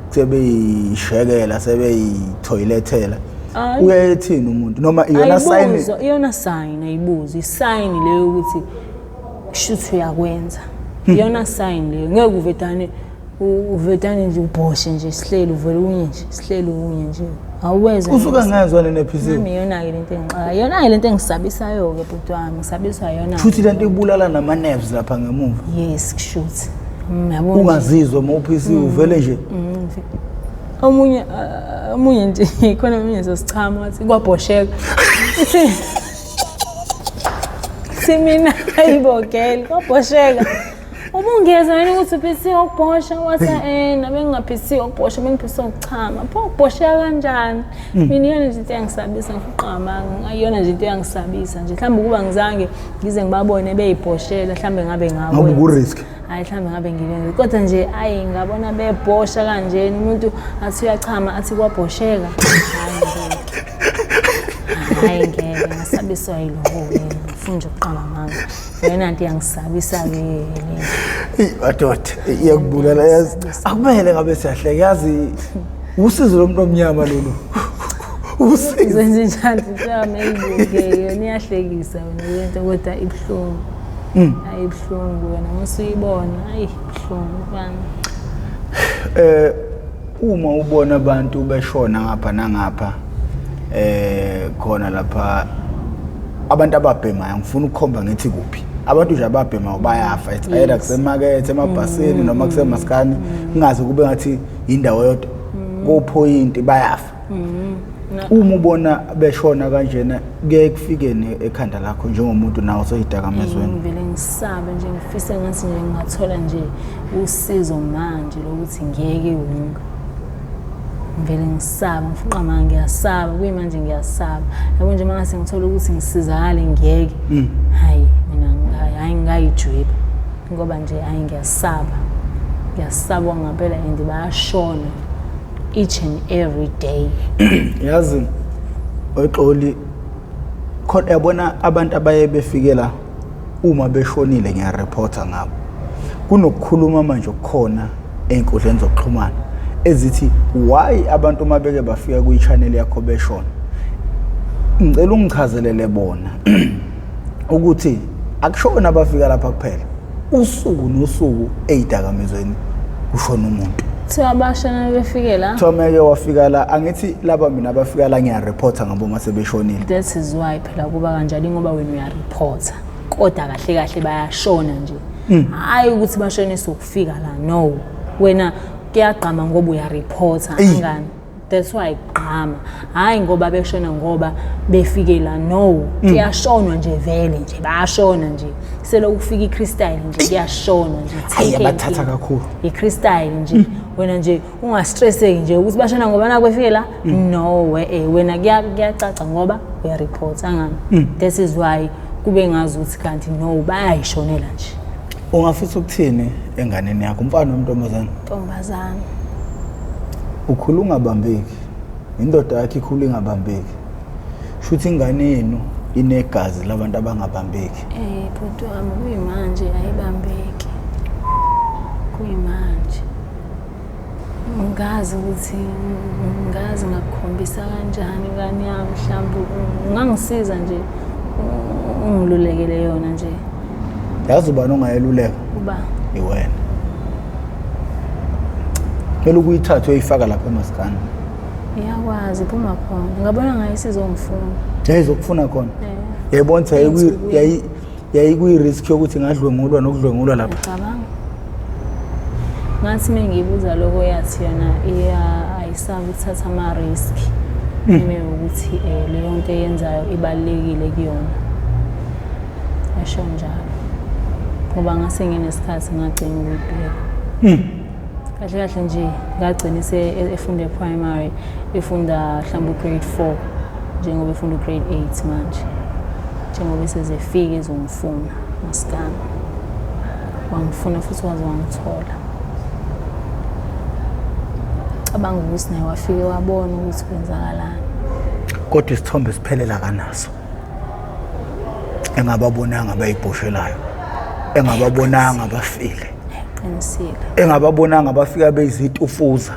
sebeyishekela, sebeyithoyilethela. Uyayethini umuntu noma iyona sign? Iyona sign ayibuzi, isign leyo ukuthi kushuthi uyakwenza. Iyona sign leyo, ngeke uvedane Uvedane nje ubhoshe nje sihleli uvele unye nje sihleli unye nje awuwezwa Usuke ngezwa lena ephisiwe. Nami iyona-ke lento engixaka iyona-ke lento engisabisayo-ke bhuti wami ngisabiswa yona Futhi lento ibulala nama nerves lapha ngemuva. Yes kushuthi. Yabo nje. Ungazizwa uma uphisiwe uvele nje. Omunye omunye nje khona omunye sosichama wathi kwabhosheka. Simina ayibogele kwabhosheka. Ubungezwa yini ukuthi uphisiwe ukubhosha wathi eh nabe ngingaphisiwe ukubhosha bengiphisiwe ukuchama. Pho ukubhosheka kanjani? Mina iyona nje into eyangisabisa ngifuqama iyona nje into eyangisabisa nje mhlawumbe ukuba ngizange ngize ngibabone beyibhoshela mhlawumbe ngabe ngabo. Ngabe ku-risk. Hayi mhlawumbe ngabe ngibenze kodwa nje ayi ngabona bebhosha kanjena umuntu athi uyachama athi kwabhosheka. Hayi ngeke. Hayi ngeke ngasabiswa yiloko-ke ngifuna nje ukuqamba amanga. Yona nto iyangisabisa-ke le. Eyi madoda iyakubulala yazi. Akumele ngabe siyahleka yazi usizo lomuntu omnyama lolu. Usizo. Zenze njani into yami eyibuke yona iyahlekisa wena le nto kodwa ibuhlungu. Ayi ibuhlungu wena uma usuyibona ayi ibuhlungu bani. Uma ubona abantu beshona ngapha nangapha khona lapha abantu ababhemayo ngifuna ukukhomba ngithi kuphi abantu nje ababhemayo bayafa it's either kusemakethe emabhasini noma kusemaskani kungaze kube ngathi indawo yodwa kophoyinti bayafa. Uma ubona beshona kanjena kuye kufikeni ekhanda lakho njengomuntu nawe oseyidakamizweni? Ngivele ngisabe nje ngifise ngathi nje ngingathola nje usizo manje lokuthi ngiyeke wunga. Ngivele ngisaba ngifuqa manje ngiyasaba kuyimanje ngiyasaba. Yabo nje mangase ngithola ukuthi ngisizakale ngiyeke. Hayi mina hayi ngingayijweba ngoba nje hayi ngiyasaba. Ngiyasaba ngempela and bayashona each and every day. Yazi oyixoli khona yabona abantu abaye befikela uma beshonile ngiyareporta ngabo. Kunokukhuluma manje okukhona ey'nkundleni zokuxhumana ezithi why abantu uma beke bafika kwi-channel yakho beshona. Ngicela ungichazelele bona ukuthi akushona abafika lapha kuphela. Usuku nosuku ey'dakamizweni kushona umuntu. Kuthiwa bashona befike la. Kuthiwa meke wafika la angithi laba mina abafika la ngiyareporta ngabo uma sebeshonile. That is why phela kuba kanjalo ngoba wena uyareporta. Kodwa kahle kahle bayashona nje. Hayi ukuthi bashonise ukufika la no. Wena kuyagqama ngoba uyareporta angani. That's why gqama. Hayi ngoba beshona ngoba befike la no. Kuyashonwa nje vele nje bayashona nje. Selokhu kufika i-crystal nje kuyashonwa nje. Hayi abathatha kakhulu. I-crystal nje wena nje ungastresseki nje ukuthi bashona ngoba nakwefike la no wena kuyacaca ngoba uyareporta angani. That is why kube ngazi ukuthi kanti no bayayishonela nje. Ungafisa ukuthini enganeni yakho umfana nontombazana? Ntombazana. Ukhula ungabambeki. Indoda yakho ikhula ingabambeki. Shuthi ingane yenu inegazi labantu abangabambeki. Bhuti wami kuyimanje ayibambeki. Kuyimanje. Ngazi ukuthi ngazi ngakukhombisa kanjani ingane yami mhlawumbe ungangisiza nje ungilulekele yona nje. Yazi ubani ongayeluleka? Uba Iwena. Kumele ukuyithathe uyifaka lapha emaskani. Iyakwazi iphuma khona. Ngabona ngayo isizongifuna. Yayizokufuna khona. Yayibona ukuthi yayikuyi-risk yokuthi ngadlwengulwa nokudlwengulwa lapha. Ngicabanga. Ngathi mengibuza lokho yathi yona iya ayisabi ukuthatha ama-risk. Ime ukuthi leyo nto eyenzayo ibalulekile kuyona. Yasho njalo. Ngoba ngase nginesikhathi ngagcina ukuyibheka. Kahle kahle nje ngagcina efunda primary efunda mhlawumbe grade 4 njengoba efunda grade 8 manje. Njengoba esezefika ezongifuna maskani. Wangifuna futhi waze wangithola. Cabanga ukuthi naye wafike wabona ukuthi kwenzakalani. Kodwa isithombe siphelela kanaso. Engababonanga abayibhoshelayo. Engababonanga abafile. Qinisile. Engababonanga abafika beyizitufuza.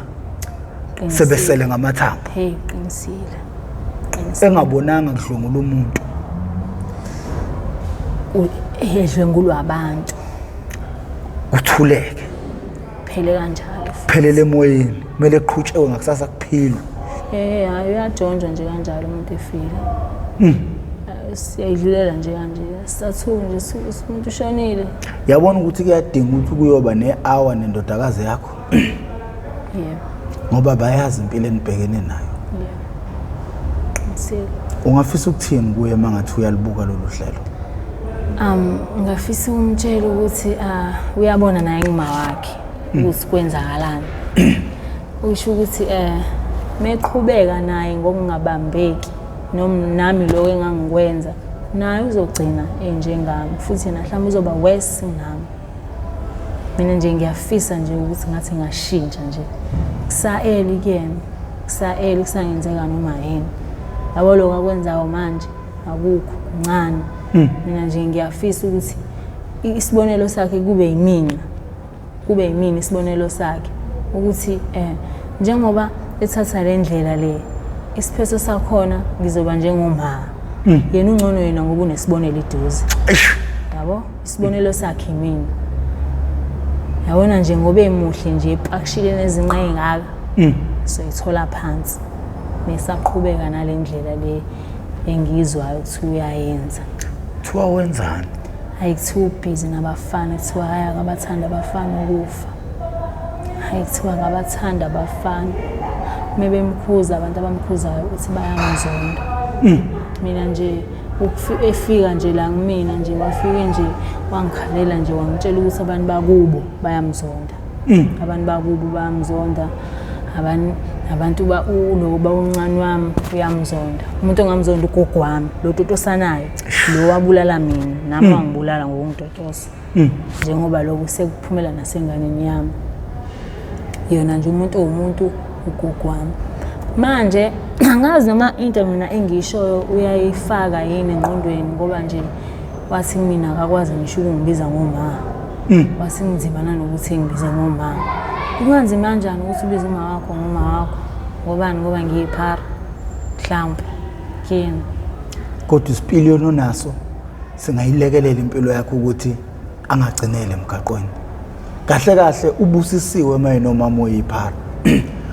Sebesele ngamathambo. Hey, qinisile. Qinisile. Engabonanga kudlwengula umuntu. Edlwengulwa abantu. Uthuleke. Phele kanjalo. Kuphelele emoyeni, kumele kuqhutshekwe ngakusasa kuphilwe. Eh hayi uyajonjwa nje kanjalo umuntu efile. Siyayidlulela nje kanje. Sisathuka nje umuntu ushonile. Yabona ukuthi kuyadinga ukuthi kuyoba ne-hour nendodakazi yakho. Yebo. Ngoba bayazi impilo enibhekene nayo. Yebo. Qinisile. Ungafisa ukuthini kuye uma ngathi uyalibuka lolu hlelo? Ngafisa ukumtshela ukuthi uyabona naye ngima wakhe ukuthi kwenzakalani. Usho ukuthi meqhubeka naye ngokungabambeki noma nami lokho engangikwenza naye uzogcina enjengami futhi yena mhlawumbe uzoba worse kunami. Mina nje ngiyafisa nje ukuthi ngathi ngashintsha nje. Kusa-early kuyena, kusa-early kusangenzeka noma yini. Yabo lokho akwenzayo manje akukho kuncane. Mina nje ngiyafisa ukuthi isibonelo sakhe kube yimina. Kube yimina isibonelo sakhe ukuthi njengoba ethatha le ndlela le isiphetho sakhona ngizoba njengoma. Yena ungcono yena ngoba unesibonelo eduze. Yabo isibonelo sakhe mina. Yabona nje ngoba emuhle nje epakishile nezinqa ezingaka. Soyithola phansi. Nesaqhubeka nalendlela le engiyizwayo ukuthi uyayenza. Kuthiwa wenzani? Hayi kuthiwa ubhizi nabafana, kuthiwa hayi akabathanda abafana ukufa. Hayi kuthiwa akabathanda abafana. Uma bemkhuza abantu abamkhuzayo ukuthi bayamzonda. Mina nje efika nje la kumina nje wafike nje wangikhalela nje wangitshela ukuthi abantu bakubo bayamzonda. Abantu bakubo bayamzonda. Abantu lo bawuncane wami uyamzonda. Umuntu ongamzonda ugogo wami, lo totosanayo, lo wabulala mina, nami wangibulala ngokungitotosa. Njengoba lokhu sekuphumela nasenganeni yami. Yona nje umuntu owumuntu ugogo wami. Manje angazi noma into mina engiyishoyo uyayifaka yini engqondweni ngoba nje wathi mina akakwazi ngisho ukungibiza ngoma. Wathi kunzima nanokuthi ngibize ngoma. Kunganzima kanjani ukuthi ubize uma wakho ngoma wakho? Ngobani? Ngoba ngiyiphara mhlawumbe kuyena. Kodwa isipiliyoni onaso singayilekelela impilo yakho ukuthi angagcinele emgaqweni. Kahle kahle ubusisiwe uma enomama oyiphara.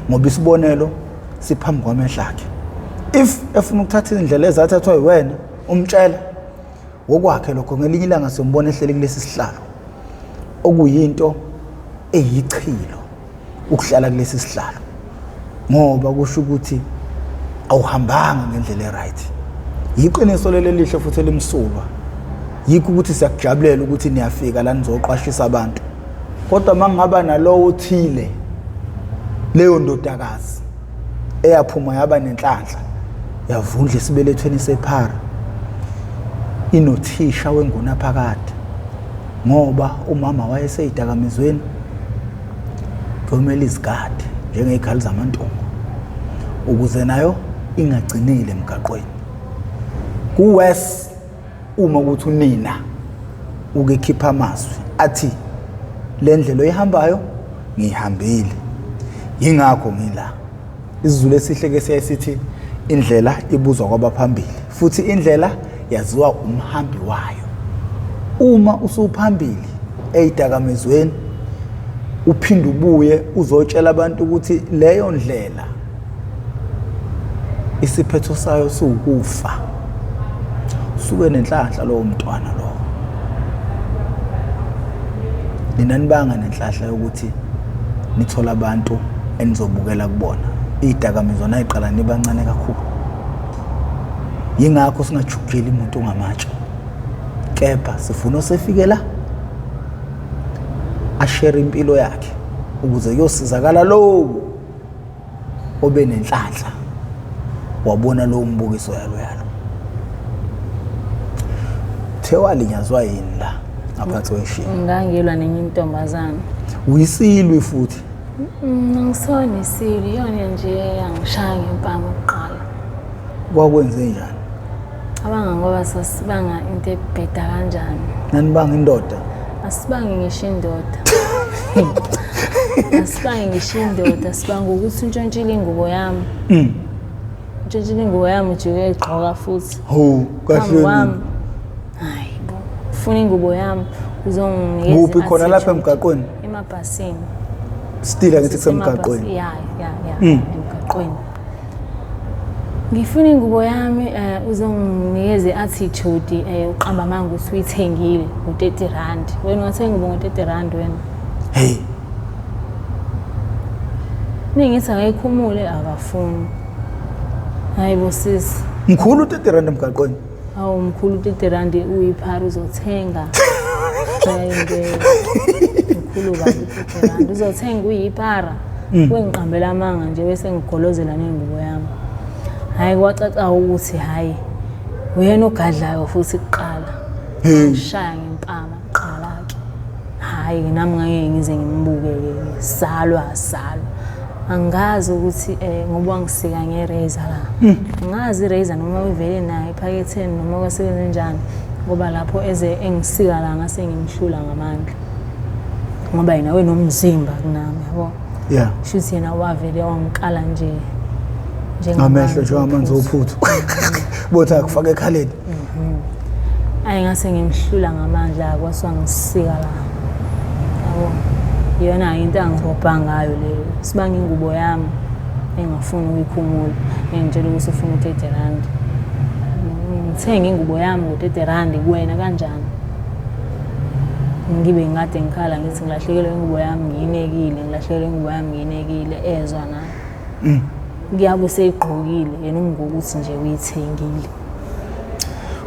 Ngoba isibonelo siphambi kwamehlo akhe. If efuna ukuthatha izindlela ezathathwa yiwena, umtshela ngokwakhe lokho. Ngelinye ilanga siyombona ehleli kulesi sihlalo, okuyinto eyichilo ukuhlala kulesi sihlalo, ngoba kusho ukuthi awuhambanga ngendlela e-right. Yiqiniso leli elihle futhi elimsulwa. Yikho ukuthi siyakujabulela ukuthi niyafika la nizoqwashisa abantu. Kodwa mangaba nalowo othile, leyo ndodakazi eyaphuma yaba nenhlanhla yavundla esibelethweni sephara, inothisha wengunaphakade, ngoba umama wayeseyidakamizweni, kuyomela izigadi njengey'khali zamantungo ukuze nayo ingagcinile emgaqweni. Kuwes uma ukuthi unina uke khipha amazwi athi le ndlela oyihambayo ngiyihambile, yingakho ngila. IsiZulu esihle ke siyaye sithi indlela ibuzwa kwabaphambili, futhi indlela yaziwa umhambi wayo. Uma usuphambili eyidakamizweni uphinde ubuye uzotshela abantu ukuthi leyo ndlela isiphetho sayo siwukufa, usuke nenhlanhla lowo mntwana lowo. Nina nibanga nenhlanhla yokuthi nithola abantu enizobukela kubona. Izidakamizwa nayiqala nibancane kakhulu, yingakho singajukeli umuntu ngamatshe, kepha sifuna osefike la ashere impilo yakhe ukuze kuyosizakala lowo obe nenhlanhla wabona lowo mbukiso yalo yalo. The walinyazwa yini la ngaphansi kweshini? Ngangilwa nenye intombazana. Uyisilwi futhi? Angisona isilwi, iyona nje yangishaya ngempama kuqala. Kwakwenze njani? Cabanga ngoba sasibanga into ebheda kanjani. Nanibanga indoda? Asibangi ngisho indoda. Asibangi ngisho indoda, sibanga ukuthi untshontshile ingubo yami. Untshontshile ingubo yami ujike egqoka futhi. Hawu, kahle. Hayi bo. Ufuna ingubo yami uzonginikeza. Kuphi khona lapha emgaqweni? Emabhasini. Still angithi kusemgaqweni. Ya ya ya, emgaqweni. Ngifuna ingubo yami, uzonginikeza i-attitude, uqamba amanga ukuthi uyithengile ngo-30 rand. Wena ungathenga ingubo ngo-30 rand wena? Hey. Ningithi akayikhumule, akafuni. Hayi bo sisi. Mkhulu u-30 rand emgaqweni. Awu mkhulu u-30 rand, uyiphara uzothenga. Hayi ngeke. Mkhulu kabi u-30 rand uzothenga uyiphara. Wengiqambela amanga nje bese ngigolozela nengubo yami. Hayi kwacaca ukuthi hayi uyena ogadlayo futhi kuqala. Ngishaya ngempama kuqala ke. Hayi nami ngeke ngize ngimbuke ke, salwa salwa. Angazi ukuthi ngoba wangisika nge-razor la. Angazi i-razor noma uvele nayo ephaketheni noma kwasebenze njani, ngoba lapho eze engisika la ngase ngimhlula ngamandla. Ngoba yena wenomzimba kunami, yabo. Shuthi yena wavele wangikala nje ngamehlo njengamanzi ophuthu. Bothi akufaka ekhaleni. Ayi ngase ngimhlula ngamandla, kwasuka ngisika la. Yabo. Iyona into angirobha ngayo leyo. Sibanga ingubo yami engafuni ukuyikhumula. Engitshela ukuthi ufuna u-30 rand. Ngithenga ingubo yami ngo-30 rand kuwena kanjani? Ngibe ngikade ngikhala ngithi ngilahlekelwe ingubo yami ngiyinekile, ngilahlekelwe ingubo yami ngiyinekile, ezwa naye. Kuyabe useyigqokile yena ungokuthi nje uyithengile.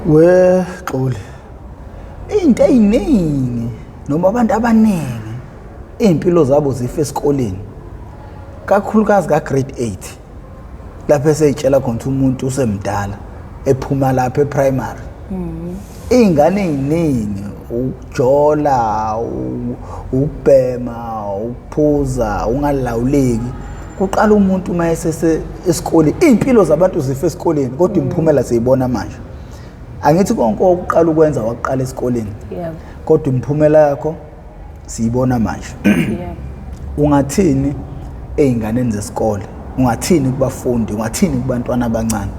We Xoli. Into eziningi noma abantu abaningi impilo zabo zifa esikoleni. Kakhulukazi ka grade 8. Lapho eseyitshela khona ukuthi umuntu usemdala ephuma lapha e-primary. Iy'ngane ey'ningi ukujola, ukubhema, ukuphuza, ungalawuleki. Kuqala umuntu uma esese esikoleni, iy'mpilo zabantu zifa esikoleni kodwa imiphumela siyibona manje. Angithi konke okuqala ukwenza wakuqala esikoleni. Kodwa imiphumela yakho siyibona manje. Ungathini ey'nganeni zesikole? Ungathini kubafundi? Ungathini kubantwana abancane?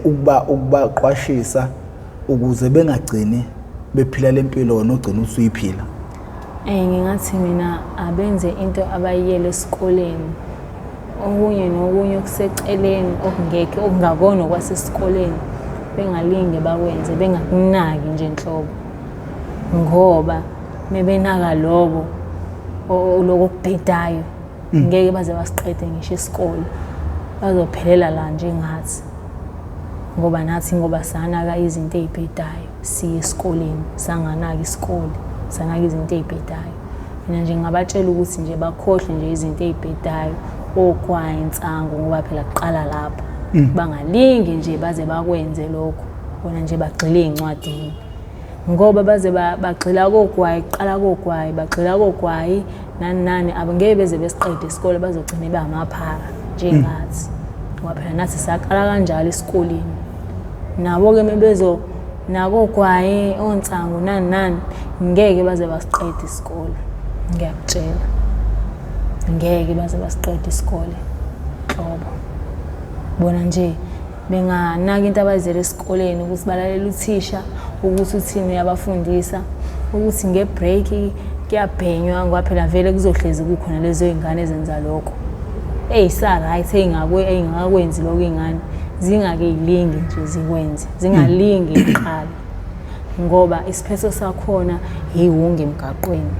Ukubaqwashisa ukuze bengagcini bephila lempilo wena ogcina usuyiphila. Ngingathi mina abenze into abayiyele esikoleni. Okunye nokunye okuseceleni okungekho okungakona kwasesikoleni bengalinge bakwenze, bengakunaki nje nhlobo. Ngoba mebenaka lokho lokho okubhedayo ngeke baze basiqede ngisho isikole. Bazophelela la njengathi. Ngoba nathi ngoba sanaka izinto ey'bhedayo siye esikoleni, sanganaka isikole, sanaka izinto ey'bhedayo. Mina nje ngingabatshela ukuthi nje bakhohlwe nje izinto ey'bhedayo, ogwayi, insangu, ngoba phela kuqala lapho. Bangalingi nje baze bakwenze lokho, bona nje bagxile ey'ncwadini. Ngoba baze bagxila kogwayi, kuqala kogwayi, bagxila kogwayi, nani nani, abangeke beze besiqede isikole, bazogcina bengamaphara njengathi. Ngoba phela nathi saqala kanjalo esikoleni. Nabo-ke mebezo nakogwayi, onsangu, nani nani, ngeke baze basiqede isikole. Ngiyakutshela. Ngeke baze basiqede isikole. Nhlobo. Bona nje benganaka into abayizele esikoleni, ukuthi balalela uthisha, ukuthi uthini uyabafundisa, ukuthi nge-break kuyabhenywa, ngoba phela vele kuzohlezi kukhona lezo y'ngane ezenza lokho. Ey'sa-right, ey'ngakakwenzi lokho iy'ngane, zingake y'linge nje zikwenze, zingalingi kuqala. Ngoba isiphetho sakhona yiwunga emgaqweni.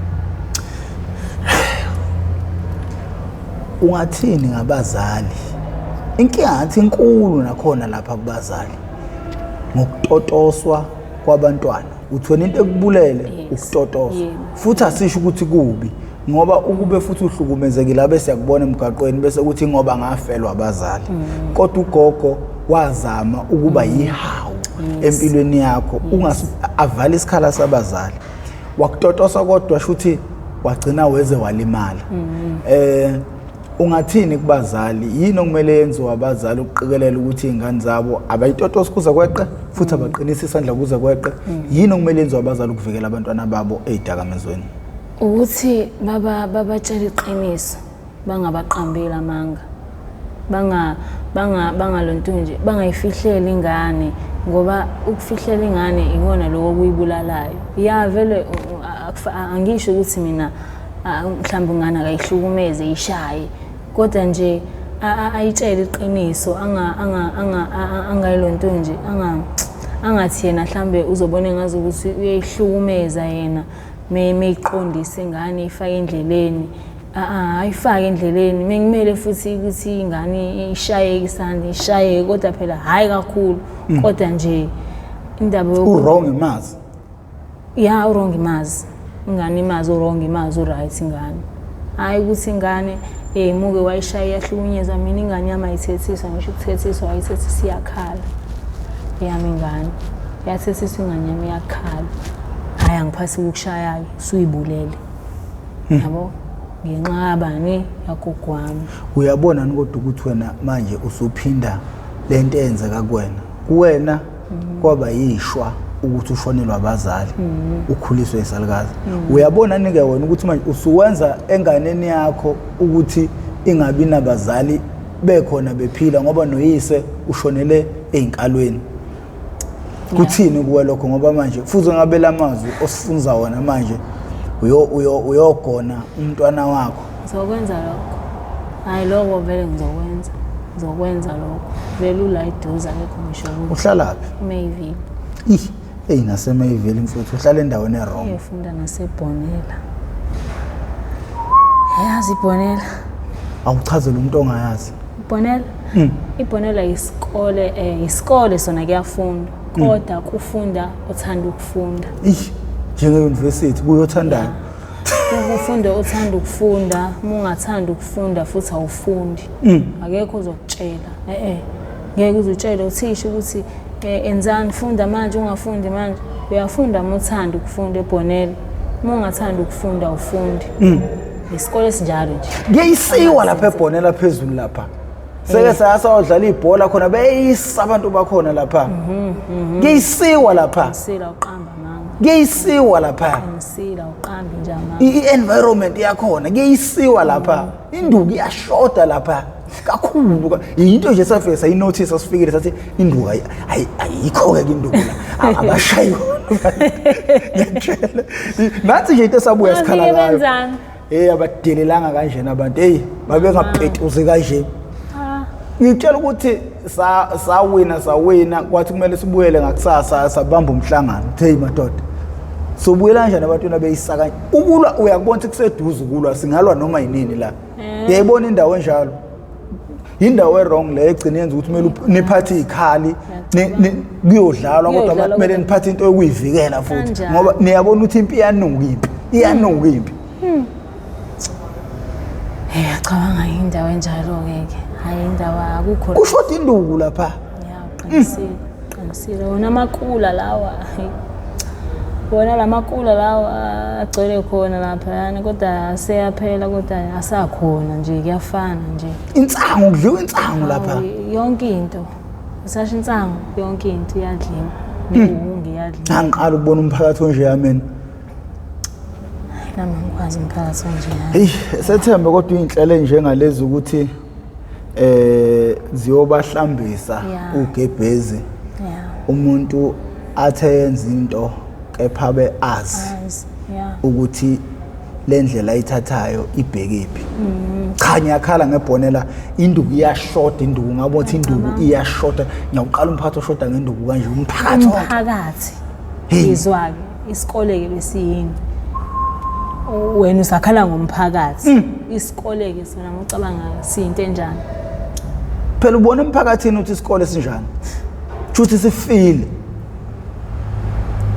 Ungathini ngabazali? Inkinga ngathi inkulu nakhona lapha kubazali ngokutotoswa kwabantwana. Uthona into ekubulele ukutotoswa. Futhi asisho ukuthi kubi, ngoba ukube futhi uhlukumezekile abe siyakubona emgaqweni bese kuthi ngoba ngafelwa abazali. Kodwa ugogo wazama ukuba yihawu empilweni yakho, avale isikhala sabazali. Wakutotosa kodwa shuthi wagcina weze walimala. Ungathini kubazali? Yini okumele yenziwe abazali ukuqikelela ukuthi izingane zabo abayitotosi kuze kweqe futhi abaqinise isandla kuze kweqe? Yini okumele yenziwe abazali ukuvikela abantwana babo ey'dakamizweni? Ukuthi babatshele iqiniso, bangabaqambeli amanga. Bangalontu nje, bangayifihleli ingane, ngoba ukufihlela ingane ikona lokho okuyibulalayo. Ya vele angisho ukuthi mina Mhlawumbe ingane akayihlukumeze ishaye, kodwa nje ayitshele iqiniso, angayilonto nje, angathi yena mhlawumbe uzobona engazi ukuthi uyayihlukumeza yena meyiqondise ingane ifake endleleni. Ayifake endleleni mekumele futhi ukuthi ingane ishayeke isandla, ishayeke, kodwa phela hhayi kakhulu, kodwa nje indaba u-wrong imazi. Ya, u-wrong imazi ingane, imazi u-wrong, imazi u-right ingane. Hhayi ukuthi ingane muke wayishaya iyahlukunyezwa. Mina ingane yami ayithethiswa, ngisho ukuthethiswa wayithethisa iyakhala eyami ingane, yathethiswa ingane yami iyakhala. Hhayi, angiphathi ukukushaya-ke, usuyibulele, yabo, ngenxa yabani? Yagogo wami. Uyabona kodwa ukuthi wena manje usuphinda lento eyenzeka kuwena, kuwena kwaba yishwa ukuthi ushonelwe abazali, ukhuliswe isalukazi. Uyabona nike wena ukuthi manje usuwenza enganeni yakho ukuthi ingabi nabazali bekhona bephila, ngoba noyise ushonele ey'nkalweni. Kuthini kuwe lokho? Ngoba manje futhi ngabe lamazwi osifunza wona manje uyogona umntwana wakho. Ngizokwenza lokho, hhayi lokho vele ngizokwenza, ngizokwenza lokho vele. Ula eduze, akekho ngisho kude. Uhlalaphi? Mayville. Ih, eyi, naseMayville mfowethu, uhlala endaweni e-wrong. Uyofunda naseBhonela, yazi iBhonela? Awuchazele umuntu ongayazi. IBhonela, iBhonela isikole, isikole sona kuyafundwa, kodwa kufunda othanda ukufunda. Ih, njenge-university kuyothandayo. Ukufunda othanda ukufunda, uma ungathanda ukufunda futhi awufundi, akekho ozokutshela. Ngeke uze utshele uthisha ukuthi enzani, funda manje, ungafundi manje. Uyafunda uma uthanda ukufunda eBhonela, uma ungathanda ukufunda awufundi. Isikole esinjalo nje. Kuyayisiwa lapha eBhonela phezulu lapha, seke sayasawodlala ibhola khona, beyisa abantu bakhona lapha, kuyayisiwa lapha. Qinisile, uqamba amanga. Kuyayisiwa lapha. Qinisile, uqambi nje amanga. I-environment yakhona kuyayisiwa lapha, induku iyashoda lapha kakhulu. Yinto nje safike sayinothisa, sifikile sathi induku ayikho-ke ke induku la, abashayi khona. Ngiyakutshela, nathi nje into esabuya sikhala Bafike ngayo. benzani? Hey, abadelelanga kanjena abantu, hey, babengapetuzi kanje. Ah. Ngitshela ukuthi sawina, sawina, kwathi kumele sibuyele ngakusasa, sabamba umhlangano. Hey madoda, sobuyela kanjani abantwana beyisaka ukulwa? Uyakubona ukuthi kuseduze ukulwa, singalwa noma yinini la. Uyayibona indawo enjalo, indawo e-wrong le egcine yenza ukuthi kumele niphathe iy'khali, kuyodlalwa, kodwa Kuyodlalwa, kumele kodwa- niphathe into yokuyivikela futhi. Kanjani? Ngoba niyabona ukuthi impi iyanuka, impi iyanuka impi. Acabanga indawo enjalo-ke ke, hhayi indawo akukho. Kushoda induku lapha. Ya, uqinisile, uqinisile. Wona amakula lawa, wona la makula lawa agcwele khona laphayana, kodwa aseyaphela, kodwa asakhona nje, kuyafana nje. Insangu, kudliwa insangu lapha. Awu, yonke into usasho insangu, yonke into iyadliwa, newungu iyadliwa. Angiqala ukubona umphakathi onjeya mina. Nami angikwazi umphakathi onjeya. Hey, sethembe kodwa iy'nhlelo ey'njengalezi ukuthi ziyobahlambisa ugebhezi. Umuntu athe yenza into kepha be azi Azi, ukuthi le ndlela ayithathayo ibhekephi. Cha, ngiyakhala ngebhonela, induku iyashoda, induku ngabona ukuthi induku iyashoda. Ngiyawuqala umphakathi oshoda ngenduku kanje, umphakathi wonke. Umphakathi. Hey. Izwa-ke isikole-ke besiyini, wena usakhala ngomphakathi, isikole-ke sona ngicabanga siyinto enjani? Phela ubona emphakathini ukuthi isikole sinjani, kusho sifile.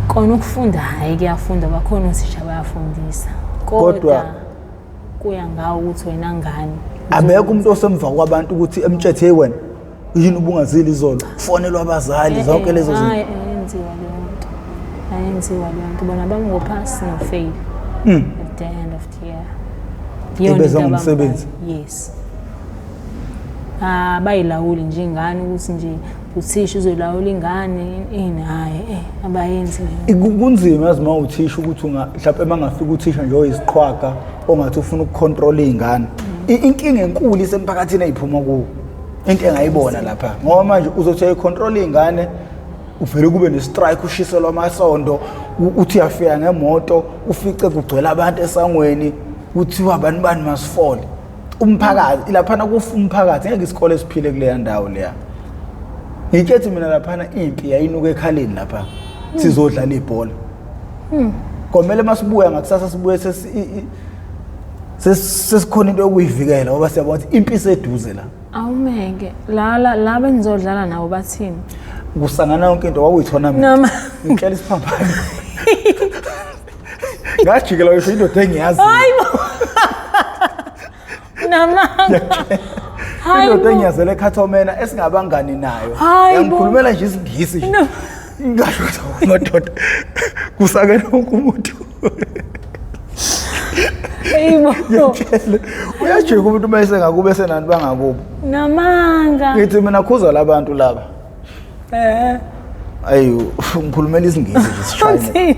Kona ukufunda, hhayi kuyafunda, bakhona othisha bayafundisa. Kodwa- Kodwa kuya ngawo ukuthi wena ngani. Abekho umuntu osemva kwabantu ukuthi emtshethe, hey wena, yini ubungazili izolo, fonelwa abazali, zonke lezo zinto. Hhayi, ayenziwa leyo nto, ayenziwa leyo nto. Bona bangophasi no-fail at the end of the year. Iyona Ebeza into ngomsebenzi. Yes. Ah, bayilawuli nje ingane ukuthi nje uthisha uzolawula ingane ini, hhayi, abayenzi leyo. Kunzima yazi uma uthisha ukuthi mhlawumbe uma ngafika uthisha nje oyisiqhwaga ongathi ufuna ukukhontrola iy'ngane. Inkinga enkulu isemphakathini eyiphuma kuwo, into engayibona lapha, ngoba manje uzothi uyayikhontrola iy'ngane, uvele kube ne-strike, ushiselwa amasondo, uthi uyafika ngemoto ufice kugcwele abantu esangweni. Kuthiwa bani bani masifole. Umphakathi laphana kufa umphakathi ngeke isikole siphile kuleya ndawo leya. Ngitshethi mina laphana impi yayinuka ekhaleni lapha. Sizodlala ibhola. Komele masibuya ngakusasa sibuye sesikhona into yokuyivikela ngoba siyabona ukuthi impi iseduze la. Awumeke la la la benizodlala nabo bathini? Kusangana yonke into kwakuyi-tournament. Noma Ngitshela isiphambano. Ngajikela ngisho indoda engiyaziyo. Hayibo. Namanga. Hayibo. Indoda engiyazela ekhathomena esingabangani nayo. Hayibo. Yangikhulumela nje isiNgisi nje. No. Ngasho ukuthi madoda kusakena wonke umuntu. Hayibo. Ngiyakutshela. Uyajika umuntu uma esengakubo esenani bangakubo. Namanga. Ngithi mina khuza labantu laba. Eh. Ayi ngikhulumela isiNgisi nje sishayine. Uthini?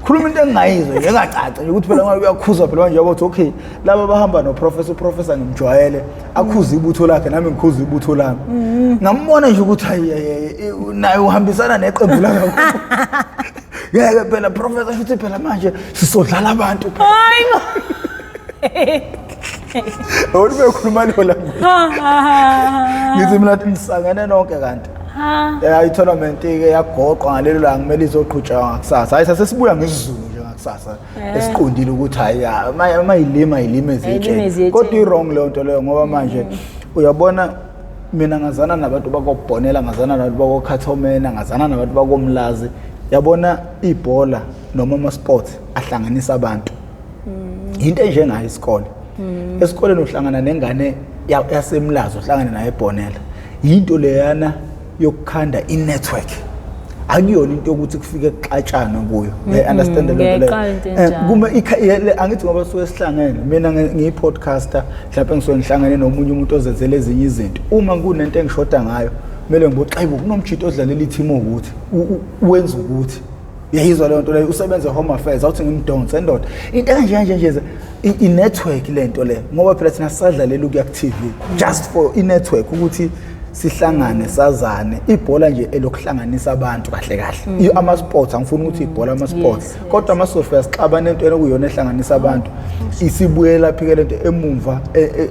Khuluma into engingayizwa nje engacaci nje ukuthi phela manje uyakhuzwa phela manje yabo okay laba bahamba no professor uprofessor ngimjwayele akhuze ibutho lakhe nami ngikhuze ibutho lami. Ngambona nje ukuthi hayi naye uhambisana neqembu lakhe. Ngeke phela professor futhi phela manje sisodlala abantu phela. Hayibo. Awuthi bekhuluma leyo language. Ha ha ha. Ngithi mina nisangene nonke kanti. Ha. Ya i-tournament ke yagoqwa ngalelo langa kumele izoqhutshwa ngakusasa. Hayi sasesibuya ngesiZulu nje ngakusasa. Esiqondile ukuthi hayi mayilima ayilime Ayilime ezitsheni. ezitsheni. Kodwa i-wrong leyo nto leyo ngoba manje uyabona mina ngazana nabantu bakobhonela ngazana nabantu bakokhathomena ngazana nabantu bakomlazi. Yabona ibhola noma ama-sports ahlanganisa abantu. Into enjengayo isikole. Esikoleni uhlangana nengane yasemlazi uhlangane naye ebhonela. Into leyana yokukhanda i-network. Akuyona into yokuthi kufike kuxatshana kuyo. You understand le nto leyo? Ngiyayiqala into enjalo. Kuma angithi ngoba suke sihlangene mina ngiyi-podcaster mhlawumbe ngisuke ngihlangene nomunye umuntu ozenzela ezinye izinto. Uma kunento engishoda ngayo kumele ngibuxe ayibo kunomjito odlalela i-team ukuthi wenza ukuthi uyayizwa leyo nto leyo usebenze home affairs awuthi ngimdonse endoda into kanje kanje nje i-network le nto le ngoba phela thina sisadlalela ukuya ku-TV just for i-network ukuthi sihlangane sazane ibhola nje elokuhlanganisa abantu kahle kahle ama-sports angifuni ukuthi ibhola ama-sports kodwa ama-sofa sixabana entweni okuyiyona ehlanganisa abantu isibuyela phike lento emumva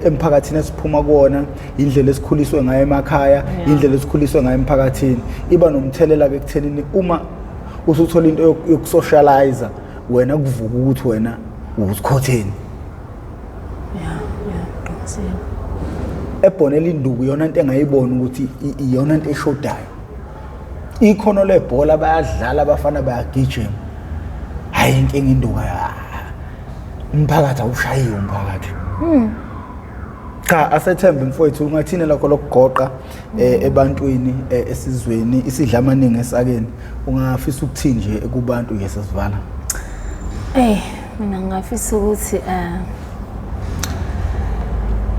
emphakathini esiphuma kuwona indlela esikhuliswe ngayo emakhaya indlela esikhuliswe ngayo emphakathini iba nomthelela ke ekuthenini uma usuthola into yokusocialize wena kuvuka ukuthi wena usikhotheni. Yeah, qinisile. Ebhonela induku iyona into engayibona ukuthi iyona into eshodayo. Ikhono lebhola bayadlala abafana bayagijima. Hayi inkinga induku umphakathi awushayiwe umphakathi. Cha asethembe mfowethu ungathini lakho lokugoqa ebantwini esizweni isidla amaningi esakeni ungafisa ukuthini nje kubantu nje sesivala? Mina ngingafisa ukuthi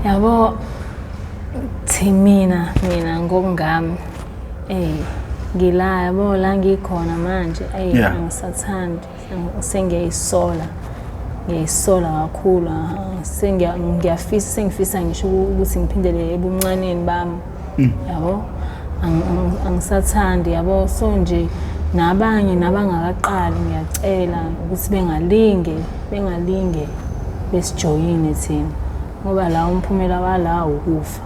yabo thi mina ngokungami ngila yabo la ngikhona manje angisathandi sengiyayisola ngiyayisola kakhulu sengiyafisa sengifisa ngisho ukuthi ngiphindele ebuncaneni bami yabo angisathandi yabo so nje nabanye nabangakaqali ngiyacela ukuthi bengalinge besijoyine thina ngoba la umphumela wala ukufa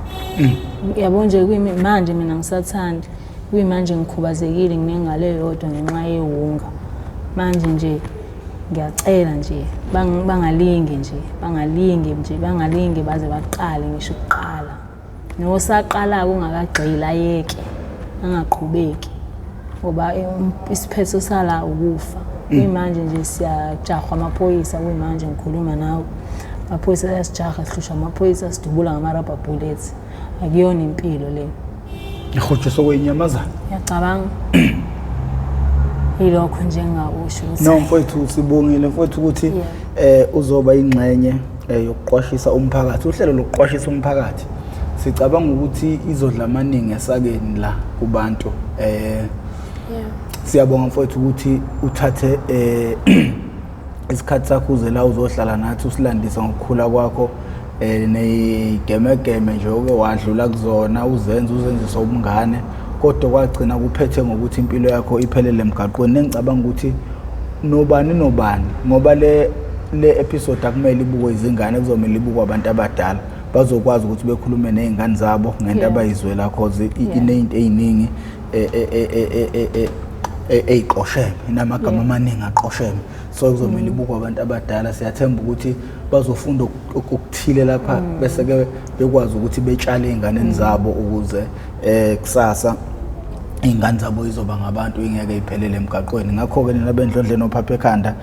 yabo nje manje mina ngisathandi kuyimanje ngikhubazekile nginengalo eyodwa ngenxa yewunga manje nje ngiyacela nje bangalingi nje bangalingi baze baqale ngisho ukuqala nosaqala kungakagxili ayeke angaqhubeki ngoba isiphetho sala ukufa kuyimanje nje siyajahwa amaphoyisa kuyimanje ngikhuluma nawe amaphoyisa ayasijaha sihlushwa amaphoyisa sidubula ngama-rubber bullets akuyona impilo le Ihojiswa kwenyamazana ngiyacabanga yilokho nje engingakusho ukuthi No mfowethu sibongile mfowethu ukuthi uzoba ingxenye yokuqwashisa umphakathi uhlelo lokuqwashisa umphakathi sicabanga ukuthi izodla amaningi esakeni la kubantu siyabonga mfowethu ukuthi uthathe isikhathi sakho uze la uzohlala nathi usilandisa ngokukhula kwakho neyigemegeme nje oke wadlula kuzona uzenza uzenzisa ubungane kodwa kwagcina kuphethe ngokuthi impilo yakho iphelele emgaqweni nengicabanga ukuthi nobani nobani ngoba le Le episode akumele ibukwe izingane, kuzomele ibukwe abantu abadala, bazokwazi ukuthi bekhulume nezingane zabo ngento abayizwela, cause inezinto eziningi eziqosheme, inamagama amaningi aqosheme, so kuzomele ibukwe abantu abadala. Siyathemba ukuthi bazofunda okuthile lapha, bese ke bekwazi ukuthi betshale ey'nganeni zabo ukuze kusasa iy'ngane zabo izoba ngabantu, ingeke iphelele emgaqweni. Ngakho-ke nina bendlondleni ophapha ekhanda,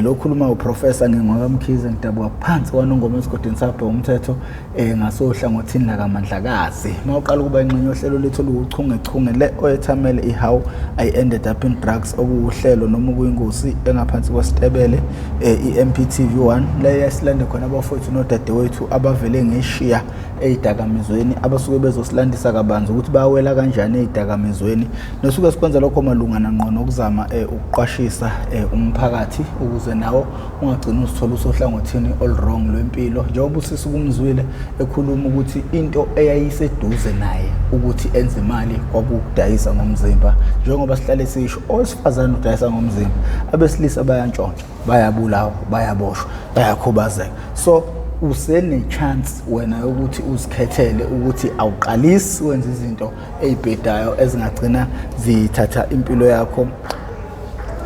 lo khuluma uProfessor ngingokaMkhize, ngidabuka phansi kwaNongoma esigodini sabhe umthetho, ngasohlangothini lakaMandlakazi. Uma uqala ukuba ingxenye yohlelo lethu oluwuchungechunge le oyethamele i-How I Ended Up in Drugs, okuwuhlelo noma okuyingosi engaphansi kwesitebele i-MPTV 1, le yasilande khona abafowethu nodadewethu abavele ngeshiya ey'dakamizweni, abasuke bezosilandisa kabanzi ukuthi bawela kanjani ey'dakamizweni. Nosuke sikwenza lokho malungana ngqo nokuzama ukuqwashisa umphakathi ukuze nawo ungagcini uzithola usohlangothini olu-wrong lwempilo, njengoba usisi kumzwile ekhuluma ukuthi into eyayiseduze naye ukuthi enze imali kwakukudayisa ngomzimba. Njengoba sihlale sisho, owesifazane udayisa ngomzimba, abesilisa bayantshontsha, bayabulawa, bayaboshwa, bayakhubazeka. So usene-chance wena yokuthi uzikhethele ukuthi awuqalisi wenze izinto ey'bhedayo ezingagcina zithatha impilo yakho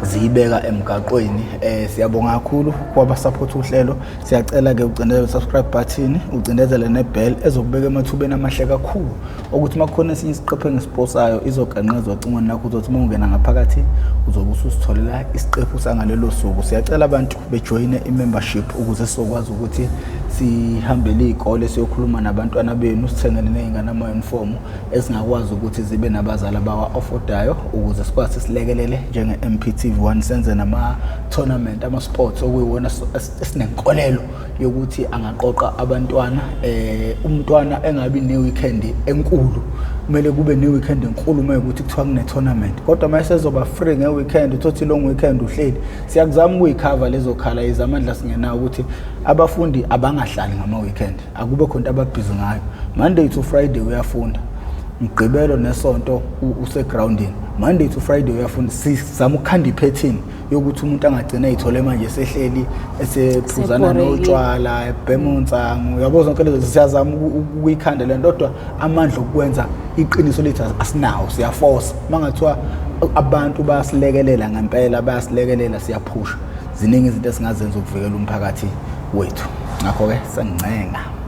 ziyibeka emgaqweni. Siyabonga kakhulu kwabasupport uhlelo. Siyacela ke ucindezele subscribe button, ucindezele nebell ezokubeka emathubeni amahle kakhulu ukuthi makukhona esinye isiqephu engisiposayo izoganqezwa ocingweni lakho, uzothi uma ungena ngaphakathi uzobe ususitholela isiqephu sangalelo suku. Siyacela abantu bejoyine i-membership ukuze sizokwazi ukuthi sihambele iy'kole siyokhuluma nabantwana benu, sithengele ney'ngane ama-uniform ezingakwazi ukuthi zibe nabazali abawa-affordayo, ukuze sikwazi silekelele njenge-MPTV 1, senze nama-tournament ama-sports okuyiwona esinenkolelo yokuthi angaqoqa abantwana. Umntwana engabi ne-weekend enkulu, kumele kube ne-weekend enkulu uma ukuthi kuthiwa kune-tournament, kodwa uma esezoba free nge-weekend, uthothi long weekend uhleli. Siyakuzama ukuyikhava lezo khala izamandla singenawo ukuthi abafundi abangahlali ngama-weekend, akube khona ababhizi ngayo. Monday to Friday uyafunda, Mgqibelo nesonto usegroundini. Monday to Friday uyafunda. Sizama ukukhanda iphethini yokuthi umuntu angagcina eyithole manje esehleli esephuzana Sebhorekile. Notshwala, ebhema unsangu, uyabo, zonke lezo. Siyazama ukuyikhanda le nto, kodwa amandla okwenza, iqiniso lethu, asinawo, siyafosa. Uma ngathiwa abantu bayasilekelela ngempela, bayasilekelela, siyaphusha, ziningi izinto esingazenza ukuvikela umphakathi wethu. Ngakho-ke sengincenga.